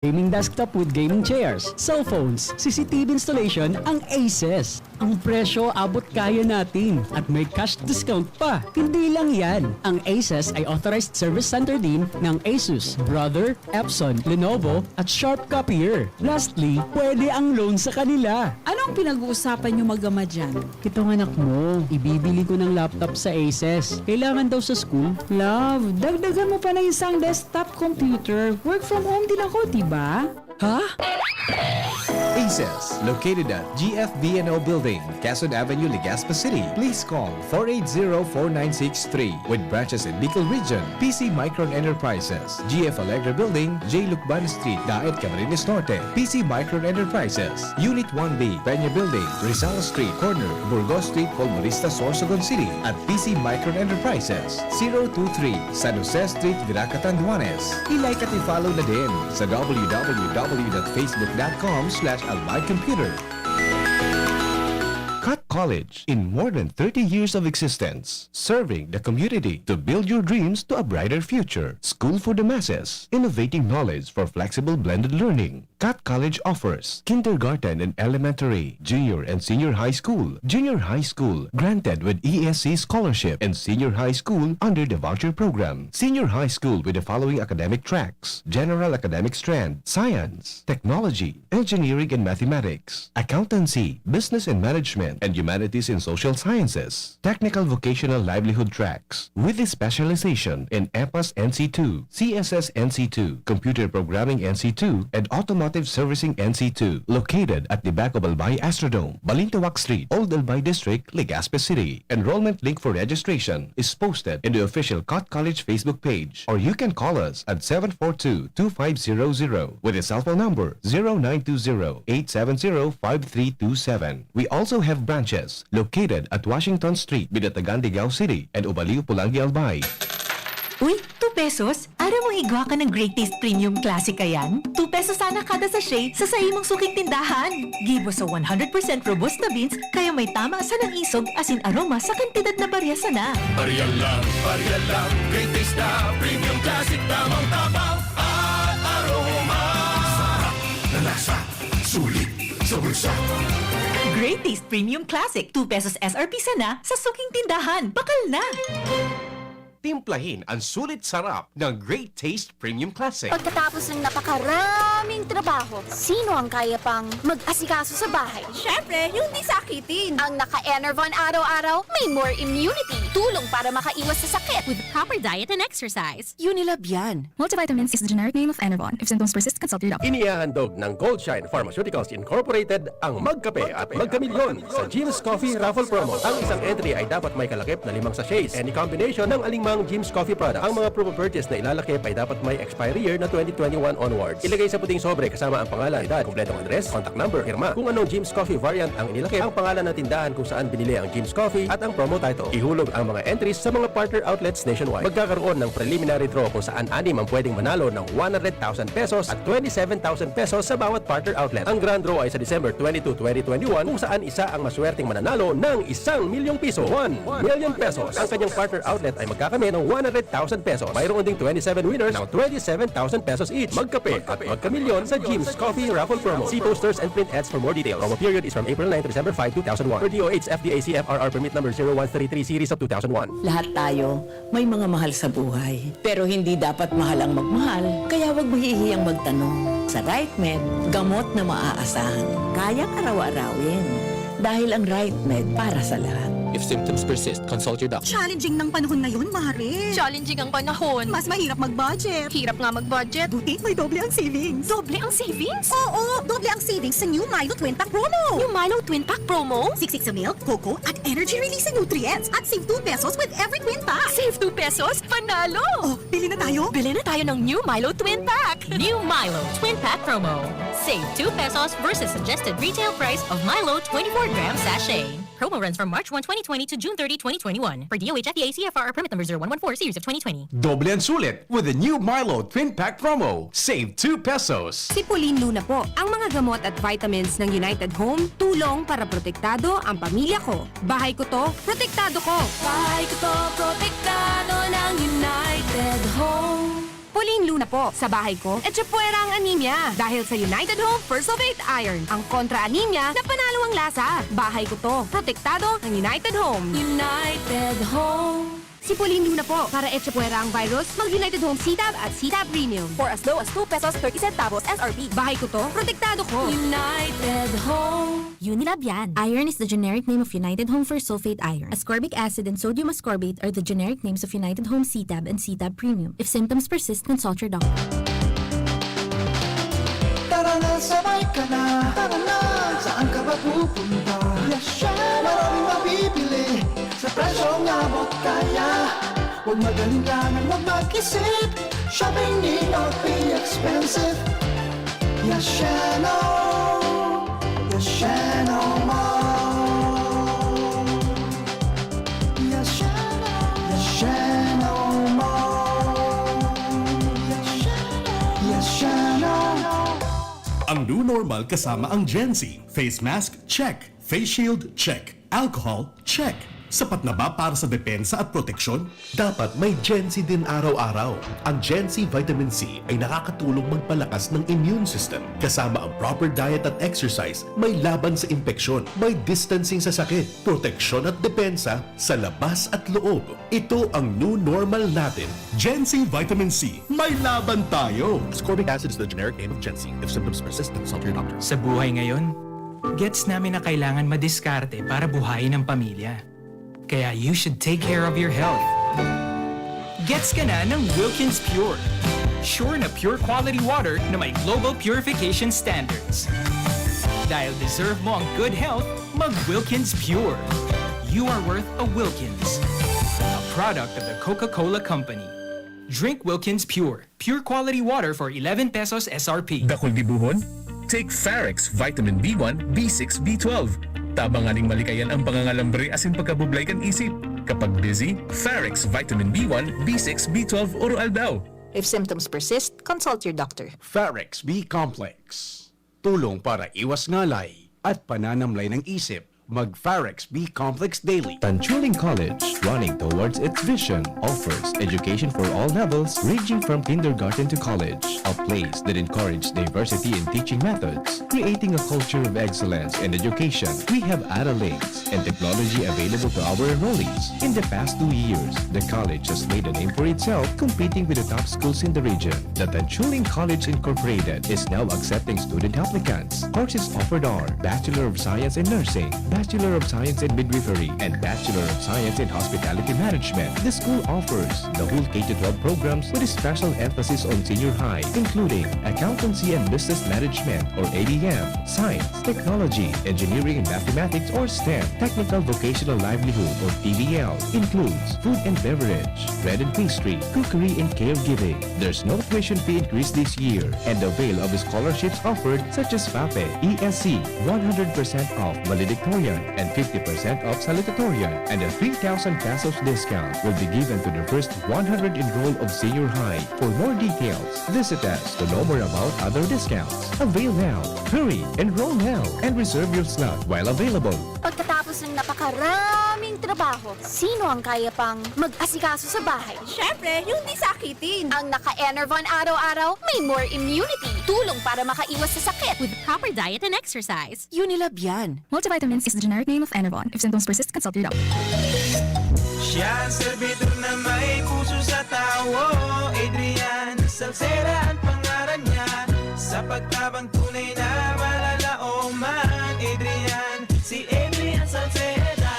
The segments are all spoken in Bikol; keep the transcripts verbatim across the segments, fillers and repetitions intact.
Gaming desktop with gaming chairs, cellphones, C C T V installation ang Aces. Ang presyo abot kaya natin at may cash discount pa. Hindi lang yan, ang Aces ay authorized service center din ng Asus, Brother, Epson, Lenovo at Sharp Copier. Lastly, pwede ang loan sa kanila. Anong pinag-uusapan niyo mag-ama dyan? Itong anak mo, ibibili ko ng laptop sa Aces. Kailangan daw sa school. Love, dagdagan mo pa ng isang desktop computer. Work from home din ako, di ba? Ha? Aces, located at G F B N O Building, Quezon Avenue, Legazpi City. Please call four eight zero four nine six three with branches in Bicol Region. P C Micron Enterprises, G F Alegre Building, J Lucban Street, Daet, Camarines Norte. P C Micron Enterprises, Unit one B, Peña Building, Rizal Street, corner, Burgos Street, Colmonista, Sorsogon City, at P C Micron Enterprises, zero two three, San Jose Street, Virac, Catanduanes. I-like at i-follow na din sa w w w dot facebook dot com slash albay computer. Cut College, in more than thirty years of existence, serving the community to build your dreams to a brighter future. School for the masses, innovating knowledge for flexible blended learning. Cut College offers kindergarten and elementary, junior and senior high school, junior high school granted with E S C scholarship, and senior high school under the voucher program. Senior high school with the following academic tracks: general academic strand, science, technology, engineering and mathematics, accountancy, business and management, and humanities and social sciences. Technical vocational livelihood tracks with a specialization in EPAS N C two, C S S N C two, Computer Programming N C two, and Automotive Servicing N C two, located at the back of Albay Astrodome, Balintawak Street, Old Albay District, Legazpi City. Enrollment link for registration is posted in the official Cut College Facebook page, or you can call us at seven four two, two five zero zero with a cellphone number zero nine two zero, eight seven zero, five three two seven. We also have branches located at Washington Street, Binatagan, Digao City, and Ubaliw, Polangui, Albay. Uy, two pesos? Aram mo igwa ka ng Great Taste Premium Classic kayan? Two pesos sana kada sachet sa saimong suking tindahan. Gibo sa one hundred percent robusta beans, kaya may tama sanang isog asin aroma sa kantidad na barya sana. Barya lang, barya lang, Great Taste na Premium Classic, tamang tapang at aroma. Sarap na lasa, sulit sa bulsa. Great Taste Premium Classic, two pesos S R P sana sa suking tindahan. Bakal na! Timplahin ang sulit sarap ng Great Taste Premium Classic. Pagkatapos ng napakaraming trabaho, sino ang kaya pang mag-asikaso sa bahay? Siyempre, yung di sakitin. Ang naka-Enervon araw-araw may more immunity. Tulong para makaiwas sa sakit. With proper diet and exercise. Unilab yan. Multivitamins is the generic name of Enervon. If symptoms persist, consult your doctor. Inihahandog ng Goldshine Pharmaceuticals Incorporated ang Magkape at Magkamilyon sa Jim's Coffee Raffle Promo. Ang isang entry ay dapat may kalakip na limang sachets. Any combination ng aling mang Jim's Coffee product. Ang mga promo purchase na ilalakip ay dapat may expiry year na twenty twenty-one onwards. Ilagay sa puting sobre kasama ang pangalan, edad, kompletong address, contact number, pirma. Kung anong Jim's Coffee variant ang inilakip, ang pangalan ng tindahan kung saan binili ang Jim's Coffee at ang promo title. Ihulog ang mga entries sa mga partner outlets nationwide. Magkakaroon ng preliminary draw kung saan anim ang pwedeng manalo ng one hundred thousand pesos at twenty-seven thousand pesos sa bawat partner outlet. Ang grand draw ay sa December twenty-two, twenty twenty-one, kung saan isa ang maswerteng mananalo ng isang milyong piso, one million pesos. Ang kanyang partner outlet ay magkakamit ng one hundred thousand pesos. Mayroon ding twenty-seven winners ng twenty-seven thousand pesos each. Magkape at magkamilyon sa Jim's Coffee Raffle Promo. See posters and print ads for more details. Promo period is from April nine to December five, two thousand one. Per D O H F D A C F R R Permit Number zero one three three Series of two thousand one. Lahat tayo may mga mahal sa buhay. Pero hindi dapat mahal ang magmahal, kaya wag mahihiyang magtanong. Sa Right Med, gamot na maaasahan. Kayang araw-arawin. Dahil ang Right Med para sa lahat. If symptoms persist, consult your doctor. Challenging ng panahon ngayon, Mare. Challenging ang panahon. Mas mahirap mag-budget. Hirap nga mag-budget. Buti may doble ang savings. Doble ang savings? Oo, doble ang savings sa new Milo Twin Pack Promo. New Milo Twin Pack Promo? Siksik sa milk, cocoa, at energy releasing nutrients. At save two pesos with every Twin Pack. Save two pesos? Panalo! Oh, bili na tayo? Bili na tayo ng new Milo Twin Pack! New Milo Twin Pack Promo. Save two pesos versus suggested retail price of Milo twenty-four gram sachet. Promo runs from March one, twenty twenty to June thirty, twenty twenty-one. Per D O H F D A C F R R permit number zero one one four series of twenty twenty. Doble ang sulit with the new Milo Twin Pack Promo. Save two pesos. Si Pauline Luna po. Ang mga gamot at vitamins ng United Home, tulong para protektado ang pamilya ko. Bahay ko to, protektado ko. Bahay ko to, protektado ng United Home. Pauling luna po. Sa bahay ko, etchepuera ang anemia. Dahil sa United Home First of Eight Iron, ang kontra-anemia na panalo ang lasa. Bahay ko to. Protektado ng United Home. United Home. Si Pauling luna po. Para etchepuera ang virus, mag United Home C-Tab at C-Tab Premium. For as low as two pesos thirty centavos S R P. Bahay ko to. Protektado ko. United Home. Unilab yan. Iron is the generic name of United Home First Sulfate Iron. Ascorbic acid and sodium ascorbate are the generic names of United Home C-Tab and C-Tab Premium. If symptoms persist, consult your doctor. Tara na, sabay ka na. Tara na, saan ka ba pupunta? Yasha! Maraming mabibili sa presyong abot kaya. Huwag mag-alinlangan, huwag mag-isip. Shopping need not be expensive. Yashano! Yashano Mall! Yashano! Yashano Mall! Yashano! Yashano! Ang new normal kasama ang Gen Z. Face mask, check. Face shield, check. Alcohol, check. Sapat na ba para sa depensa at proteksyon? Dapat may Gen Z din araw-araw. Ang Gen Z Vitamin C ay nakakatulong magpalakas ng immune system. Kasama ang proper diet at exercise, may laban sa impeksyon, may distancing sa sakit, proteksyon at depensa sa labas at loob. Ito ang new normal natin. Gen Z Vitamin C, may laban tayo! Ascorbic acid is the generic name of Gen Z. If symptoms persist, consult your doctor. Sa buhay ngayon, gets namin na kailangan madiskarte para buhayin ang pamilya. Kaya you should take care of your health. Gets ka na ng Wilkins Pure. Sure na pure quality water na may global purification standards. Dahil deserve mo ang good health, mag Wilkins Pure. You are worth a Wilkins. A product of the Coca-Cola Company. Drink Wilkins Pure. Pure quality water for eleven pesos S R P. Dakul gibohon? Take Farex Vitamin B one, B six, B twelve. Tabang nganing malikayan ang pangangalambre asin pagkabublay kan isip. Kapag busy, Farex Vitamin B one, B six, B twelve oro-aldaw. If symptoms persist, consult your doctor. Farex B Complex. Tulong para iwas ngalay at pananamlay ng isip. Mag Farex B Complex Daily. Tanchuling College, running towards its vision, offers education for all levels, ranging from kindergarten to college. A place that encourages diversity in teaching methods, creating a culture of excellence in education. We have Ara Links and technology available to our enrollees. In the past two years, the college has made a name for itself, competing with the top schools in the region. The Tanchuling College Incorporated is now accepting student applicants. Courses offered are Bachelor of Science in Nursing, Bachelor of Science in Midwifery, and Bachelor of Science in Hospitality Management. The school offers the whole K to twelve programs with a special emphasis on senior high, including Accountancy and Business Management or A B M, Science, Technology, Engineering and Mathematics or STEM, Technical Vocational Livelihood or T V L, includes food and beverage, bread and pastry, cookery and caregiving. There's no tuition fee increase this year, and avail of scholarships offered such as FAPE, E S C, one hundred percent off valedictorian and fifty percent off salutatorian, and a three thousand pesos discount will be given to the first one hundred enroll of senior high. For more details, visit us to know more about other discounts. Avail now! Hurry! Enroll now and reserve your slot while available. Pagkatapos ng napakaraming trabaho, sino ang kaya pang mag-asikaso sa bahay? Siyempre, yung di sakitin. Ang naka-Enervon araw-araw, may more immunity. Tulong para makaiwas sa sakit. With proper diet and exercise. Unilab yan. Multivitamins is the generic name of Enervon. If symptoms persist, consult your doctor. Siya ang serbidor na may puso sa tawo, Adrian Salceda ang pangaran niya. Sa pagtabang tunay na malalaoman, Adrian, si Adrian Salceda.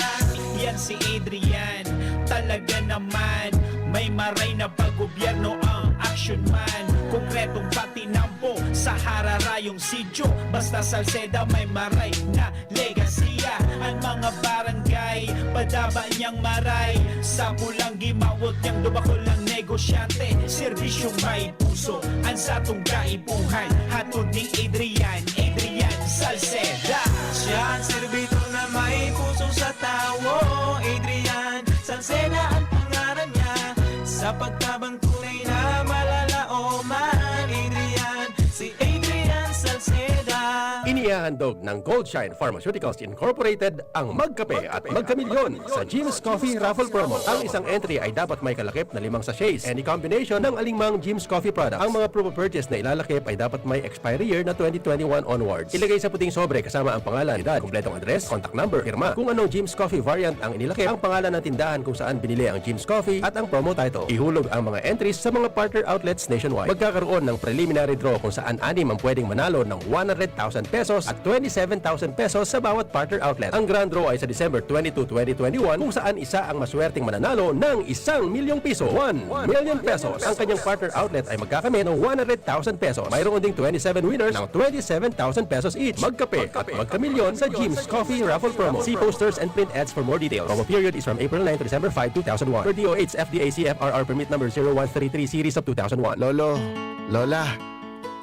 Yan si Adrian, talaga naman. May maray na pag-gobyerno ang action man. Konkretong patinampo sa hararayong sityo. Basta Salceda may maray na legasiya. Ang mga barangay, padaba niyang maray. Sa pulang gimawot niyang dubakol ng negosyante. Serbisyong may puso, ang satong kaipuhan. Hatod ni Adrian, Adrian Salceda. Siya ang serbidor na may puso sa tawo. Adrian Salceda ang pangaran niya. Sa pagtabang tunay na malalaoman, Adrian, si Adrian Salceda. Ihahandog ng Goldshine Pharmaceuticals Incorporated ang Magkape at Magkamilyon sa Jim's Coffee Raffle Promo. Ang isang entry ay dapat may kalakip na limang sachets. Any combination ng alingmang Jim's Coffee product. Ang mga proof of purchase na ilalakip ay dapat may expiry year na twenty twenty-one onwards. Ilagay sa puting sobre kasama ang pangalan, edad, kumpletong address, contact number, pirma. Kung anong Jim's Coffee variant ang inilakip, ang pangalan ng tindahan kung saan binili ang Jim's Coffee at ang promo title. Ihulog ang mga entries sa mga partner outlets nationwide. Magkakaroon ng preliminary draw kung saan anim ang pwedeng manalo ng one hundred thousand pesos at twenty-seven thousand pesos sa bawat partner outlet. Ang grand draw ay sa December twenty-two, twenty twenty-one, kung saan isa ang maswerteng mananalo ng isang milyong piso. One million pesos. Ang kanyang partner outlet ay magkakamit ng one hundred thousand pesos. Mayroon ding twenty-seven winners ng twenty-seven thousand pesos each. Magkape at magkamilyon sa Jim's Coffee Raffle Promo. See posters and print ads for more details. Promo period is from April nine to December five, two thousand one. Per D O H F D A C F R R permit number zero one three three series of two thousand one. Lolo, Lola,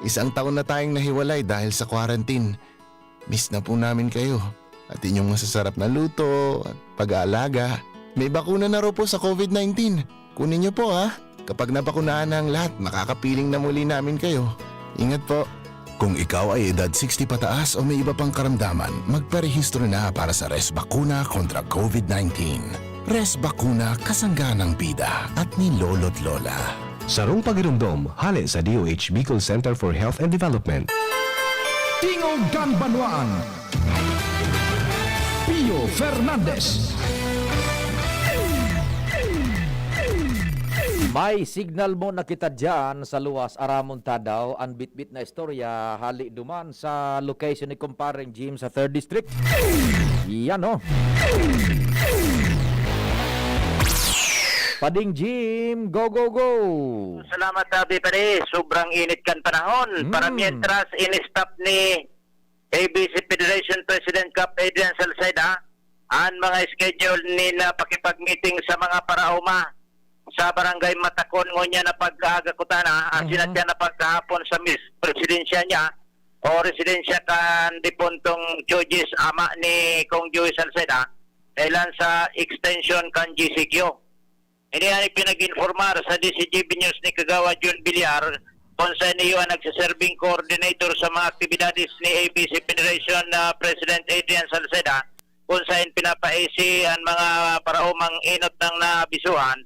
isang taon na tayong nahiwalay dahil sa quarantine. Miss na po namin kayo at inyong masasarap na luto at pag-aalaga. May bakuna na raw po sa COVID nineteen. Kunin niyo po, ha? Kapag nabakunahan na ang lahat, makakapiling na muli namin kayo. Ingat po. Kung ikaw ay edad sixty pataas o may iba pang karamdaman, magparehistro na para sa Resbakuna kontra COVID nineteen. Resbakuna, kasangga ng bida at ni Lolo't Lola. Sarong pagiromdom, hale sa D O H Bicol Center for Health and Development. Tingog kan Banwaan. Pio Fernandez. May signal mo na kita dyan sa luwas, aramon ta daw an bitbit na istorya, hali duman sa location ni Kumpareng Jim sa third District. Yan, oh. Pading Jim, go, go, go! Salamat, Abi, pare. Sobrang init kan panahon. Para Mm. mientras, in-stop ni A B C Federation President Kap Adrian Salceda an mga schedule ni na pakipag-meeting sa mga paraoma sa Barangay Matakon ngunyan na pag-aaga kutana, asin Mhm. na siya na pagkahapon sa mis-, presidensya niya o residensya kan dipuntong Chojis, ama ni Kong Joey Salceda, kailan sa extension kan G C Q. Ini an ipinag-informar sa D C G B News ni Kagawad Jun Villar, kung saan iyo ang nagsiserbing coordinator sa mga aktibidades ni A B C Federation na President Adrian Salceda, kung saan pinapaisi ang mga paraomang enot nang naabisuhan,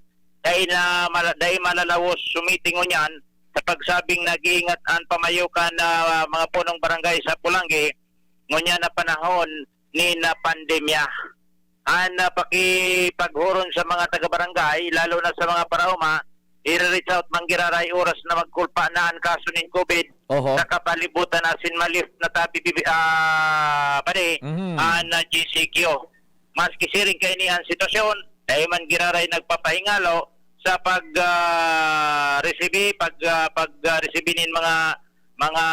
dai na mala-, dai malalawos sumiting ngunyan sa pagsabing nag-iingat ang pamayokan na mga punong barangay sa Pulanggi ngunyan na panahon ni na pandemya. An, ah, pakipaghuron sa mga taga-barangay, lalo na sa mga paraoma, i-reach out man giraray oras na magkulpa na an kaso nin COVID Oho. sa kapalibutan asin ma-lift na ta bibi-, ah, pare, Mhm. an, ah, G C Q. Maski siring kaini an sitwasyon, dai man giraray nagpapahingalo sa pag, ah, resibi, pag, ah, pag, ah, resibi nin mga, mga,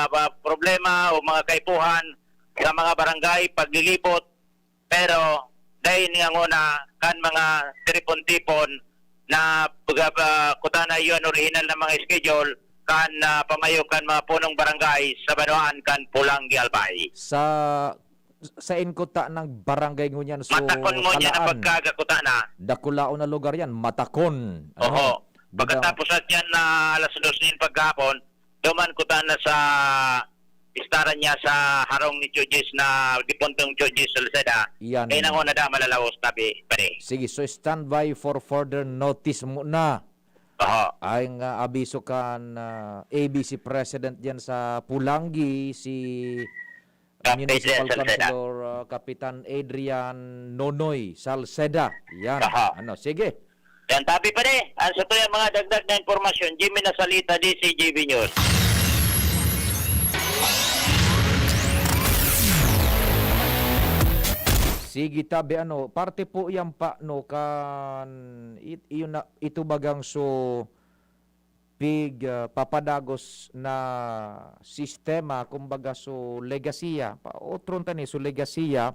ah, problema o mga kaipuhan sa mga barangay, paglilibot, pero dai niya nguna kan mga tipon-tipon na baga, ba, kutana iyo an orihinal na mga schedule kan, ah, pamayo kan mga punong barangay sa banwaan kan Pulanggi, Albay. Sa, sa ingkot ta ng barangay ngunyan, so, Matakon ngunyan na kalaan. Pagkaaga kutana. Dakulaon na lugar yan, Matakon. Ano? Oho. Baga Pagkatapos at yan na alas dos nin paghapon, duman kutana sa istaran niya sa harong ni Chojis na dipuntong Chojis Salceda. Yan. Kaya nang una da malalawos tabi, pare. Sige, so standby for further notice muna. Aha. Ay nga abiso kan, ah, A B C President diyan sa Pulanggi, si Kap Municipal Adrian Salceda. Councilor, ah, Kapitan Adrian Nonoy Salceda. Yan. Aha. Ano, sige. Yan, tabi pa ni. Ang sa tuya mga dagdag na impormasyon, Jimmy Nasalita, D C G B News. Sige, tabi, ano, parte po yan pa, no, kan, it, yun na, ito bagang so, pig, ah, papadagos na sistema, kumbaga, so, legasiya, pa, otro tani, so, legasiya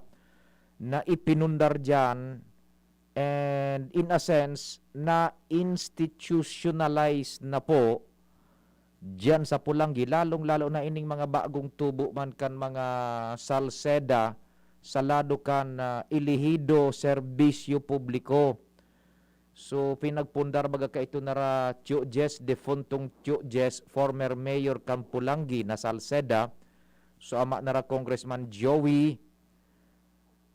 na ipinundar diyan, and in a sense, na-institutionalize na po diyan sa Pulanggi, lalong-lalo na ining mga bagong tubo man kan mga Salceda sa lado kan, ah, Elehido Serbisyo Publiko. So, pinagpundar baga kaito na ra Tio Jess, defuntong Tio Jess, former mayor kan Pulanggi na Salceda, So, ama na ra Congressman Joey,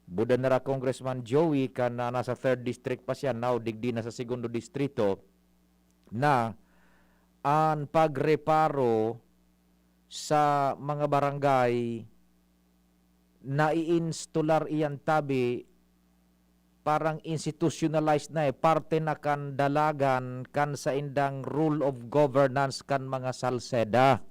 buda na ra Congressman Joey, kan, ah, nasa third district pa siya, now digdi na sa segundo distrito, na an pagreparo sa mga barangay, nai-instalar iyan tabi, parang institutionalized na eh, parte na kan dalagan kan saindang rule of governance kan mga Salceda.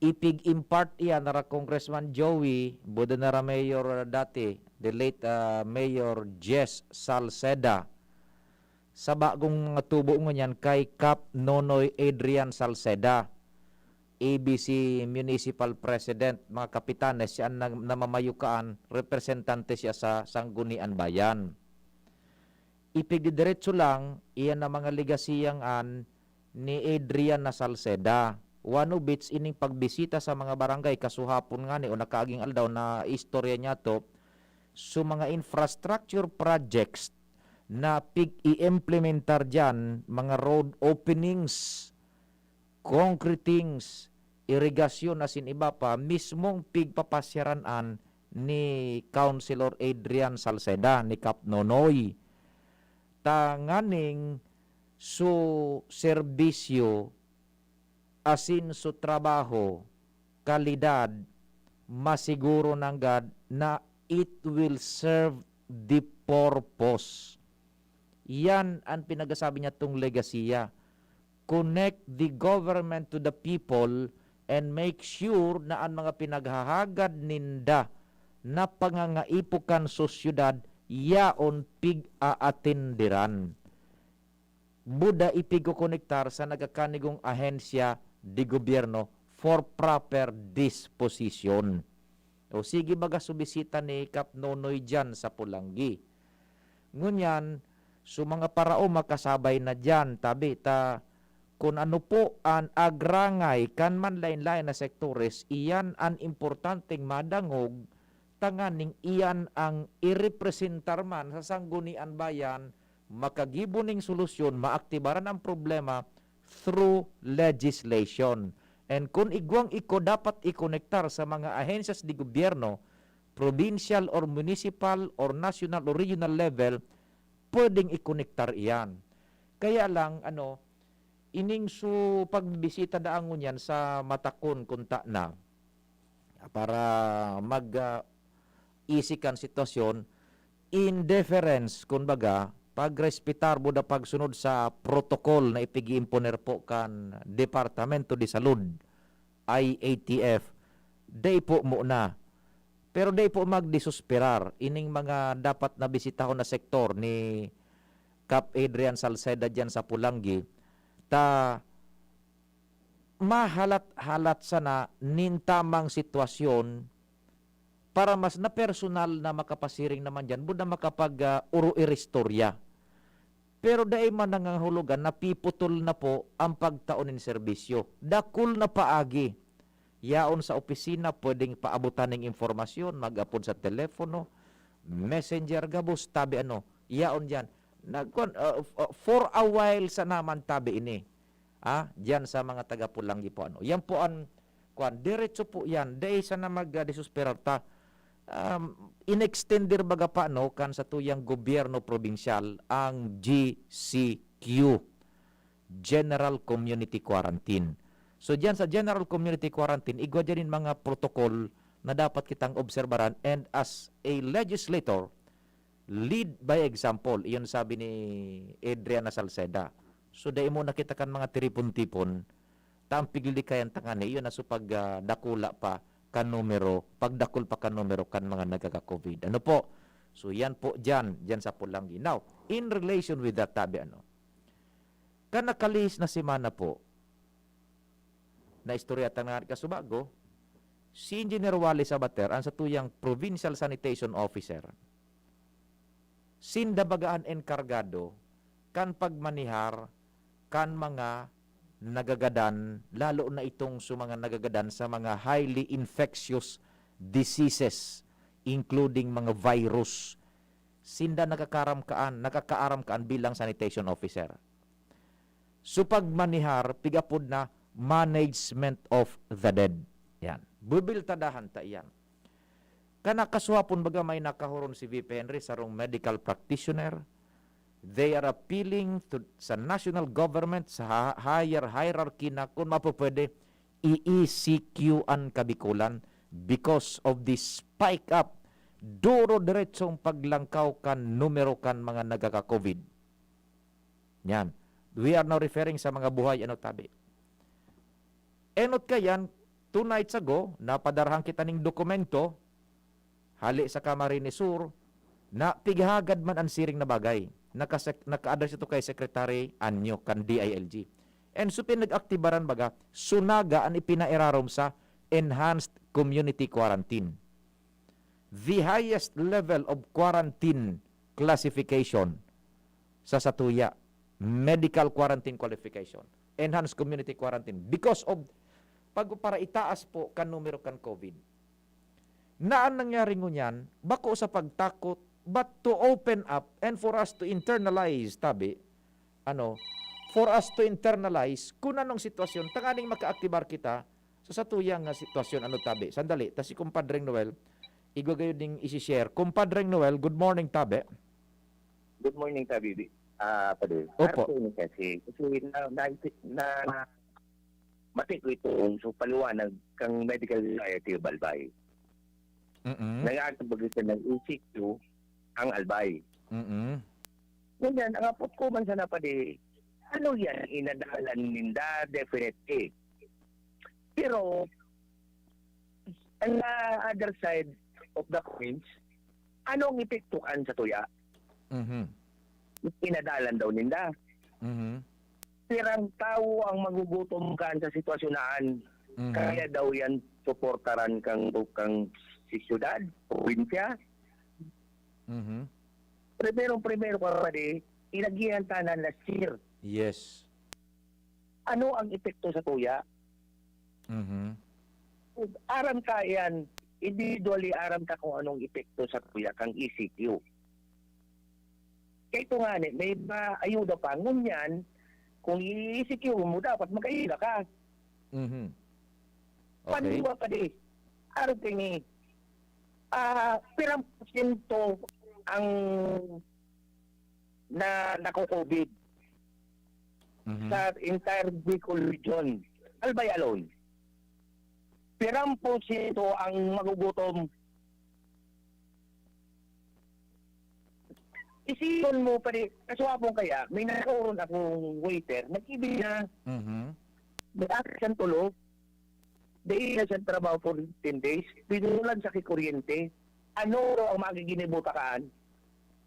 Ipig-impart iyan na ra Congressman Joey, buda na ra Mayor dati, the late, ah, Mayor Jess Salceda, sa bagong mga tubo ngunyan kay Kap Nonoy Adrian Salceda, A B C Municipal President, mga kapitanes, siya ang nag-, namamayo kaan, representante siya sa Sangguniang Bayan. Ipigdidiretso lang, iyan na mga legasiyang an ni Adrian na Salceda. One of which, ining pagbisita sa mga barangay, kasuhapon ngani o nakaaging aldaw na istorya niya to, so mga infrastructure projects na pig-i-implementar diyan, mga road openings, concretings, irigasyon asin iba pa, mismong pigpapasyaran an ni Councilor Adrian Salceda, ni Kap Nonoy. Tanganing su serbisyo asin su trabaho, kalidad, masiguro nanggad na it will serve the purpose. Yan an pinagasabi niya tong legasiya. Connect the government to the people and make sure na an mga pinaghahagad ninda na pangangaipo kan sosyedad yaon pig-aatenderan. Buda ipigkokonektar sa nagkakanigong ahensya de gobyerno for proper disposition. O sige, baga su bisita ni Kap Nonoy diyan sa Polangui. Ngunyan, su mga paraoma kasabay na diyan, tabi ta kun ano po an agrangay kan manlaen-laen na sektores, iyan an importanteng madangog tanganing iyan ang irepresentar man sa Sanggunian Bayan, makagibo ning solusyon, maaktibaran ang problema through legislation. And kun igwang iko, dapat ikonektar sa mga ahensyas de gobyerno, provincial or municipal or national or regional level, pwedeng ikonektar iyan. Kaya lang, ano, ining su pagbisita daan ngunyan sa Matakon, kunta na, para mag, ah, isi kan sitwasyon, in deference, kumbaga, pagrespetar buda pagsunod sa protocol na ipig-iimponer po kan Departamento de Salud, I A T F, dai po muna. Pero dai po magdesusperar ining mga dapat na bisitahon na sektor ni Kap Adrian Salceda diyan sa Polangui, ta mahalat-halat sana nin tamang sitwasyon para mas na personal na makapasiring naman diyan, buda makapag, ah, oro-iristorya. Pero dai man nangangahulugan na piputol na po ang pagtao nin serbisyo. Dakul na paagi. Yaon sa opisina, pwedeng paabotan ning impormasyon, mag-apod sa telepono, messenger, gabos, tabi ano, yaon diyan. Nagkuan, ah, f-, ah, for a while sa naman tabi ini. Ah, diyan sa mga taga Polangui po, ano. Yan po an, kuan, diretso po yan. Dai sana mag, ah, desusperar ta. Um, inextender baga pa, no, kan satuyang gobyerno probinsyal ang G C Q, General Community Quarantine. So, diyan sa General Community Quarantine, igwa diyan mga protocol na dapat kitang obserbaran, and as a legislator, lead by example, iyon sabi ni Adriana Salceda. So, dai mo nakita kan mga tiripon-tipon, ta ang pigli kayan tangani, iyon na so pag, ah, dakula pa kan numero, pagdakul pa kan numero kan mga nagkaka-COVID. Ano po? So, yan po dyan, dyan sa Polangui. Now, in relation with that, tabi ano, kan nakalihis na semana po, na istorya ta na kasubago, si Engineer Wally Sabater, ang satuyang Provincial Sanitation Officer, sinda baga an enkargado kan pagmanihar kan mga nagagadan, lalo na itong sa mga nagagadan sa mga highly infectious diseases, including mga virus. Sinda nakakaram kaan, nakakaaram kaan bilang sanitation officer. So, pagmanihar, pig-apod na management of the dead. Yan. Bubiltadahan ta iyan. Kan nakasuhapon baga may nakahuron si V P Henry, sarong medical practitioner. They are appealing to, sa national government, sa ha-, higher hierarchy na kung mapupwede, i-E C Q an Kabikulan because of this spike up, duro-diretsong paglangkaw kan numero kan mga nagkaka-COVID. Yan. We are now referring sa mga buhay, ano, tabi. Enot kayan, two nights ago, napadarahan kita ning dokumento, hali sa Camarines Sur, na pighagad man an siring na bagay. Nakasek-, naka-address ito kay Secretary Anyo, kan D I L G. And so, pinag-aktibaran baga, sunaga an ipinairarom sa enhanced community quarantine. The highest level of quarantine classification sa satuya, medical quarantine qualification, enhanced community quarantine, because of pag-, para itaas po kan numero kan COVID. Na an nangyari ngunyan, bako sa pagtakot, but to open up and for us to internalize, tabi, ano, for us to internalize kung anong sitwasyon, tanganing makaaktibar kita sa satuyang nga sitwasyon, ano, tabi. Sandali, ta si Kumpadreng Noel, igwa gayud ning isi-share. Kumpadreng Noel, good morning, tabi. Good morning, Tabi. Ah, Padre. Opo. Ako ni kasi, kasi na, na, na, mati ko ito, so, paliwanag kang Medical Society of Albay. Mm-mm. Nag-aatubag ito ng E C Q ang Albay. Mm-mm. Ngunyan, ang apot ko man sana, Padre, ano yan, inadalan ninda, definitely. Pero, ang, ah, other side of the coins, ano ang epekto kan sa tuya? Mhm. Inadalan daw ninda. Mhm. Pirang tawo ang magugutom kan sa sitwasyon na an. Mhm. Kaya daw yan suportaran kang, kang si syudad, probinsya. Mhm. Primero-primero ka pa di, inagihan tanan last year. Yes. Ano ang epekto sa tuya? Mhm. Aram ka yan, individually aram ka kung anong epekto sa tuya kang E C Q. Kaya ito nga ni, may mga ayuda pa. Ngunyan, kung i-E C Q mo, dapat mag-ayuda ka. Mhm. Okay. Paniwa pa di. Aram ka ni, ah, pirang porsyento ang na nako-COVID Mhm. sa entire Bicol region, Albay alone. Pirang porsyento ang magugutom? Isipon mo, pare, kaswapon kaya, may nakaoron akong waiter, nag-ibig na, Mhm. may akin siyang tulo, dai na siyang trabaho for fifteen days, pinulan sa kikuryente. Ano raw ang magiging buta kaan?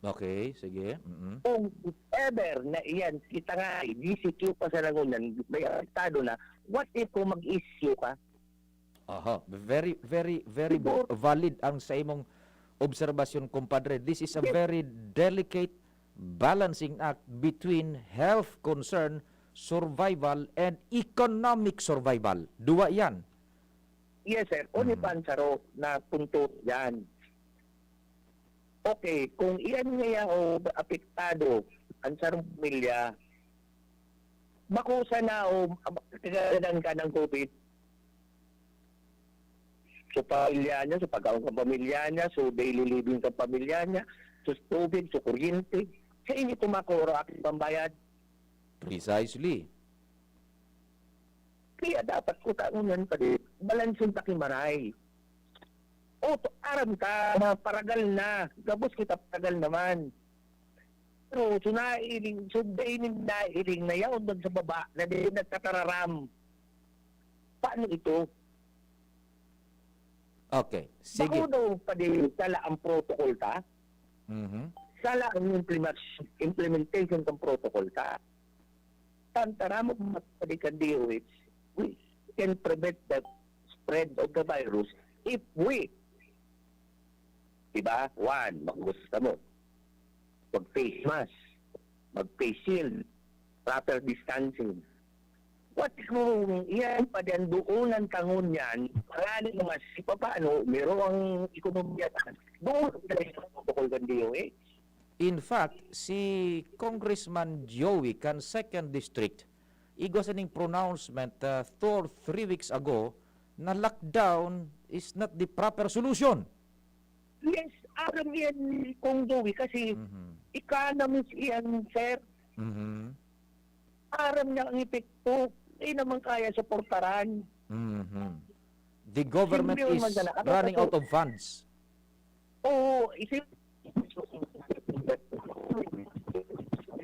Okay, sige. Mm-mm. Kung if ever na iyan, kita nga, D C Q pa sa Lagunan, may apektado na, what if kung mag-issue ka? Aha, very, very, very Siguro. valid ang sa imong obserbasyon, kumpadre. This is a Yes. very delicate balancing act between health concern, survival, and economic survival. Duwa yan. Yes, sir. Only Mhm. pansaro na punto yan. Okay, kung iyan niya o apektado ang sarong pamilya, bako sana o kaganahan ka ng COVID. So, pamilya niya, so, pagkaon ng pamilya niya, so, daily living ng pamilya niya, so, tubig, so, kuryente. Sa inyo tumakoro aking pambayad. Precisely. Kaya dapat ko taon yan pa di, balansin pa kimaray. O, to, aram ka, na paragal na. Gabos kita paragal naman. Pero, so, nailing, so, dainin nailing na yaon doon sa baba, na di nagtatararam. Paano ito? Okay. Sige. Bako daw pa di, sala ang protocol ta? Mhm. Sala ang implement-, implementation ng protocol ta? Tantaramog magpadi kan D O H, we can prevent the spread of the virus if we, diba? One, maghugas kamo. Mag-face mask, mag-face shield, proper distancing. What kung iyan pa din doon ang tangon niyan, pangalan naman si papaano, meron ang ekonomiya ta, doon ang protocol kan D O H. In fact, si Congressman Joey kan Second District, igwa sa ning pronouncement, ah, two or three weeks ago, na lockdown is not the proper solution. Yes, aram yan, Kong Joey, kasi Mhm. economies yan, sir. Mhm. Aram niya ang epekto. Hindi naman kaya suportaran. Mhm. The government Simple is man sana. Ano running kasi- out of funds. Oo, isip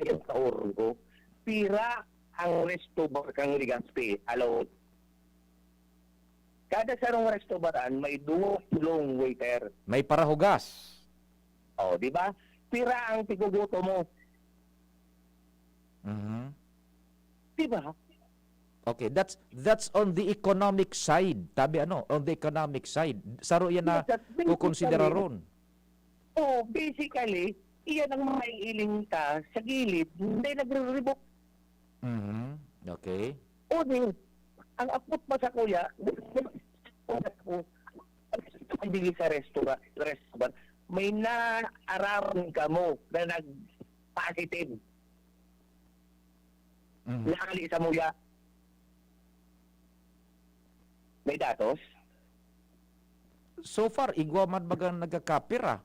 yung taon ko, pira ang resto bar kang Legazpi, alaw. Kada sarong resto baran, may duwa, tulong waiter. May parahugas. O, di ba? Pira ang tiguguto mo, Mhm. di ba? Okay, that's that's on the economic side. Tabi ano, on the economic side. Saro yan na Yes, that's basically kukonsideraron. Oo, basically, iyan ang maiiling ta sa gilid, hindi nagre-revoke. Mhm. Okay. O di, ang apot pa sa kuya, hindi sa restaurant, restaurant, may naaraman kamo na nag-positive. Mhm. Naali sa muya. May datos? So far, igwa man bagang nagkakapira.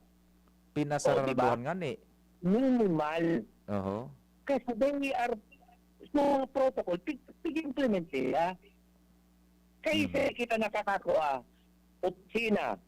Pinasaraduhan O, di ba? Nga ni. Minimal. Oho. Kasi they are, so, protocol, pig, pig-implement nila. Kaya Mhm. sa kita nakakakua, opisina.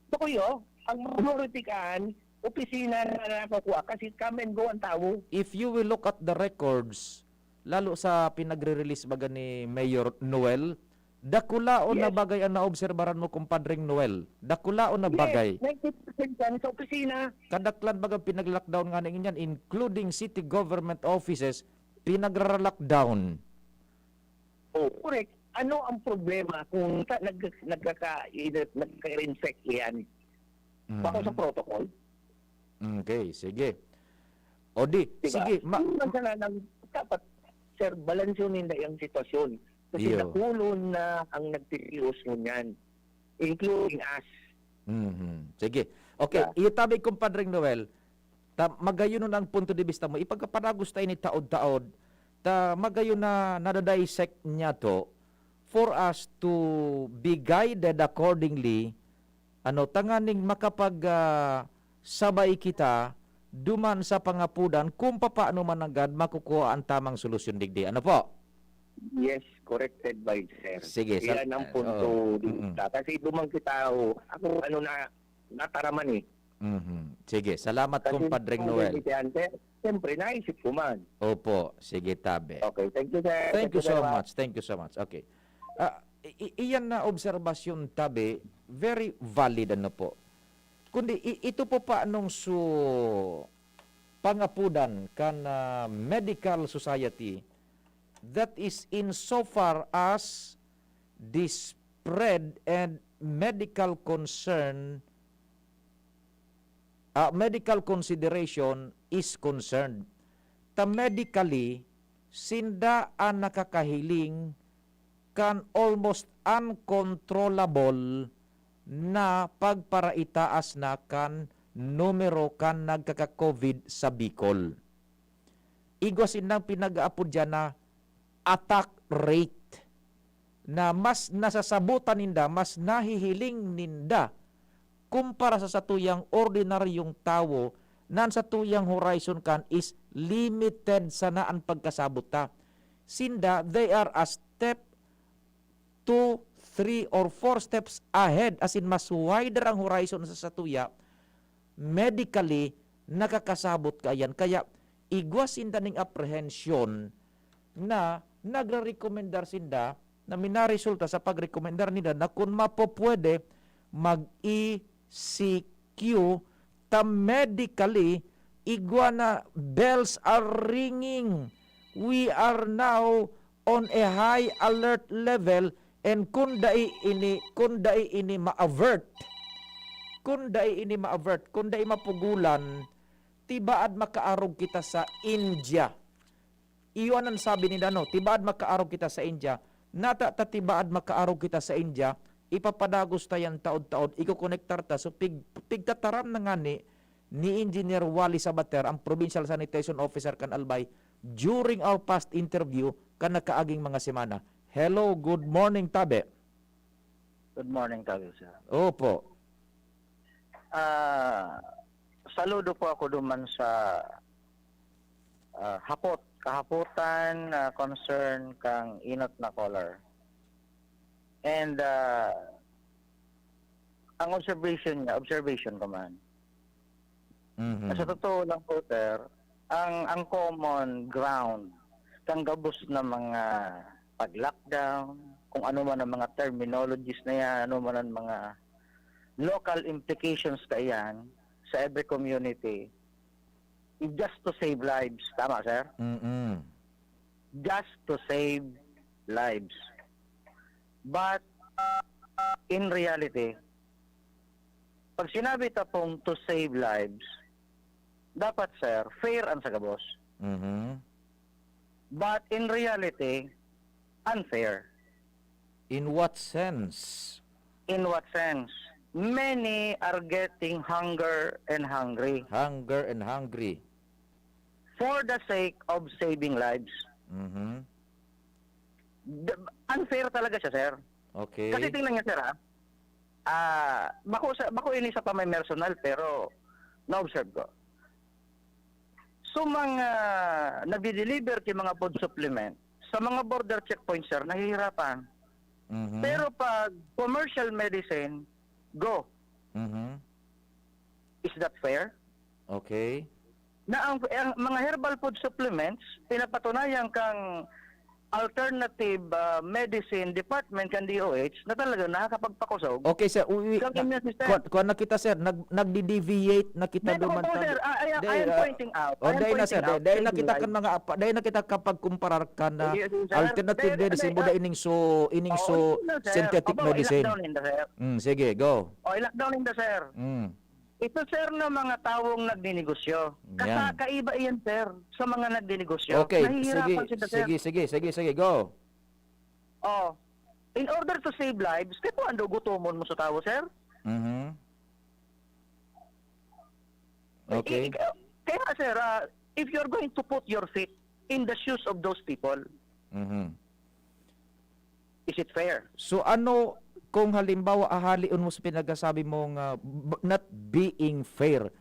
Tukuyo, ang majority kaan, opisina na nakakakua kasi come and go ang tao. If you will look at the records, lalo sa pinagre-release baga ni Mayor Noel, dakulaon na Yes. bagay ang naobserbaran mo, Kumpadring Noel. Dakulaon na Yes, bagay. ninety percent yan sa opisina. Kadaklan baga pinag-lockdown nga ning yan, including city government offices, pinagra-lockdown. Oh, correct. Ano ang problema kung ta, nag, nagkaka, nagkaka-infect yan? Bako sa Mhm. protocol? Okay, sige. O di, Diba? sige, ma- Yun lang sana lang, dapat, sir, balansyon ninda yung sitwasyon. Kasi Iyo. Nakulon na ang nagtitios ngunyan, including us. Mhm. Sige. Okay, Yeah. iyo tabi, Kumpadring Noel, ta, magayon na ang punto de vista mo. Ipagkapadagos ta ini taod-taod, ta magayon na nada-dissect niya to for us to be guided accordingly, ano, tanganing makapag, ah, sabay kita duman sa pangapudan kung papaano man nanggad makukuha ang tamang solusyon digdi. Ano po? Yes, correct advice, sir. Sige, sa- Yan ang eh, punto oo. dito. Mm-mm. Kasi dumang kita, oh, ako, ano na, nataraman eh. Mhm. Sige, salamat, Kasi Kumpadring kung Noel. Yan, sir, siyempre, naisip ko man. Opo, sige, tabi. Okay, thank you, sir. Thank you so very much. Thank you so much. Okay. Ah, i- i- iyan na obserbasyon, tabi, very valid, ano po. Kundi i- ito po pa anong su pangapudan kan, ah, medical society, that is in so far as the spread and medical concern, ah, medical consideration is concerned. Ta medically, sinda an nakakahiling kan almost uncontrollable na pagparaitaas na kan numero kan nagkaka-COVID sa Bicol. Igwa sindang pinag-aapod diyan na attack rate, na mas nasasabutan ninda, mas nahihiling ninda kumpara sa satuyang ordinaryong tawo, na an satuyang horizon kan is limited sana an pagkasabot ta. Sinda, they are a step two, three, or four steps ahead, as in, mas wider ang horizon sa satuya, medically, nakakasabot kaiyan. Kaya, igwa sinda ning apprehension na nagre-rekomendar sinda, na minaresulta sa pagrekomendar ninda na kun mapopwede, mag-E C Q ta medically, igwa na, bells are ringing. We are now on a high alert level, and kun dai ini, kun dai ini ma-avert, kun dai ini ma-avert, kun dai mapugulan, tibaad makaarog kita sa India. Iyo an sabi ninda, no, tibaad makaarog kita sa India. Nata ta tibaad makaarog kita sa India, ipapadagos ta yan taod-taod, ikokonektar ta. So, pig-, pigtataram na ngani ni Engineer Wally Sabater, ang Provincial Sanitation Officer kan Albay, during our past interview kan nakaaging mga semana. Hello, good morning, Tabe. Good morning, Kagil, sir. Opo. Ah, saludo po ako duman sa ah, hapot, kahapotan na concern kang inot na caller. And ah, ang observation niya, observation ko man. Mhm. Sa totoo lang po, sir, ang ang common ground kang gabos na mga pag-lockdown, kung ano man ang mga terminologies na yan, ano man ang mga local implications kaiyan sa every community, just to save lives. Tama, sir? Mm-mm. Just to save lives. But in reality, pag sinabi ta pong to save lives, dapat, sir, fair ang sa gabos. Mhm. But in reality, unfair. In what sense? In what sense? Many are getting hunger and hungry Hunger and hungry. for the sake of saving lives. Mhm. D- unfair talaga siya, sir. Okay. Kasi tingnan niya, sir, ha? Ah, bako sa bako ini sa pamay personal, pero na-observe ko. So, mga nagdi-deliver ki mga food supplement sa mga border checkpoint, sir, nahihirapan. Mhm. Pero pag commercial medicine, go. Mhm. Is that fair? Okay. Na ang, ang mga herbal food supplements, pinapatunayan kang alternative ah, medicine department kan D O H na talaga nakakapagpakusog. Okay, sir. Uwi, Kang immune system. Kuan, kuan na kita, sir. Nag, nagdi-deviate na kita Hindi, duman opo, tabi. sir. Ah, I am, Di, I am ah, pointing out. I Oh, am dai na, sir. pointing out. Dai, dai na kita Saving kan life. Mga apa, dai na kita kapagkumparar kan na Yes, sir. Alternative Dai, medicine, dai, buda ah, ining so, ining Oo, so hindi na, sir. synthetic Aba, medicine. I-lockdown ninda, sir. Mm, sige, go. O, i-lockdown ninda, sir. Mm. Ito, sir, na mga tawong nagninegosyo. Yan. Kasakaiba iyan, sir, sa mga nagninegosyo. Okay, sige, Nahihirapan sila, sir. sige, sige, sige, sige, go. Oh, in order to save lives, kaya po ando gutomon mo sa tawo, sir? Mhm. Okay. I- i- Kaya, sir, ah, if you're going to put your feet in the shoes of those people, Mhm. is it fair? So ano kung halimbawa ahalion mo sa pinagsasabi mo nga b- not being fair?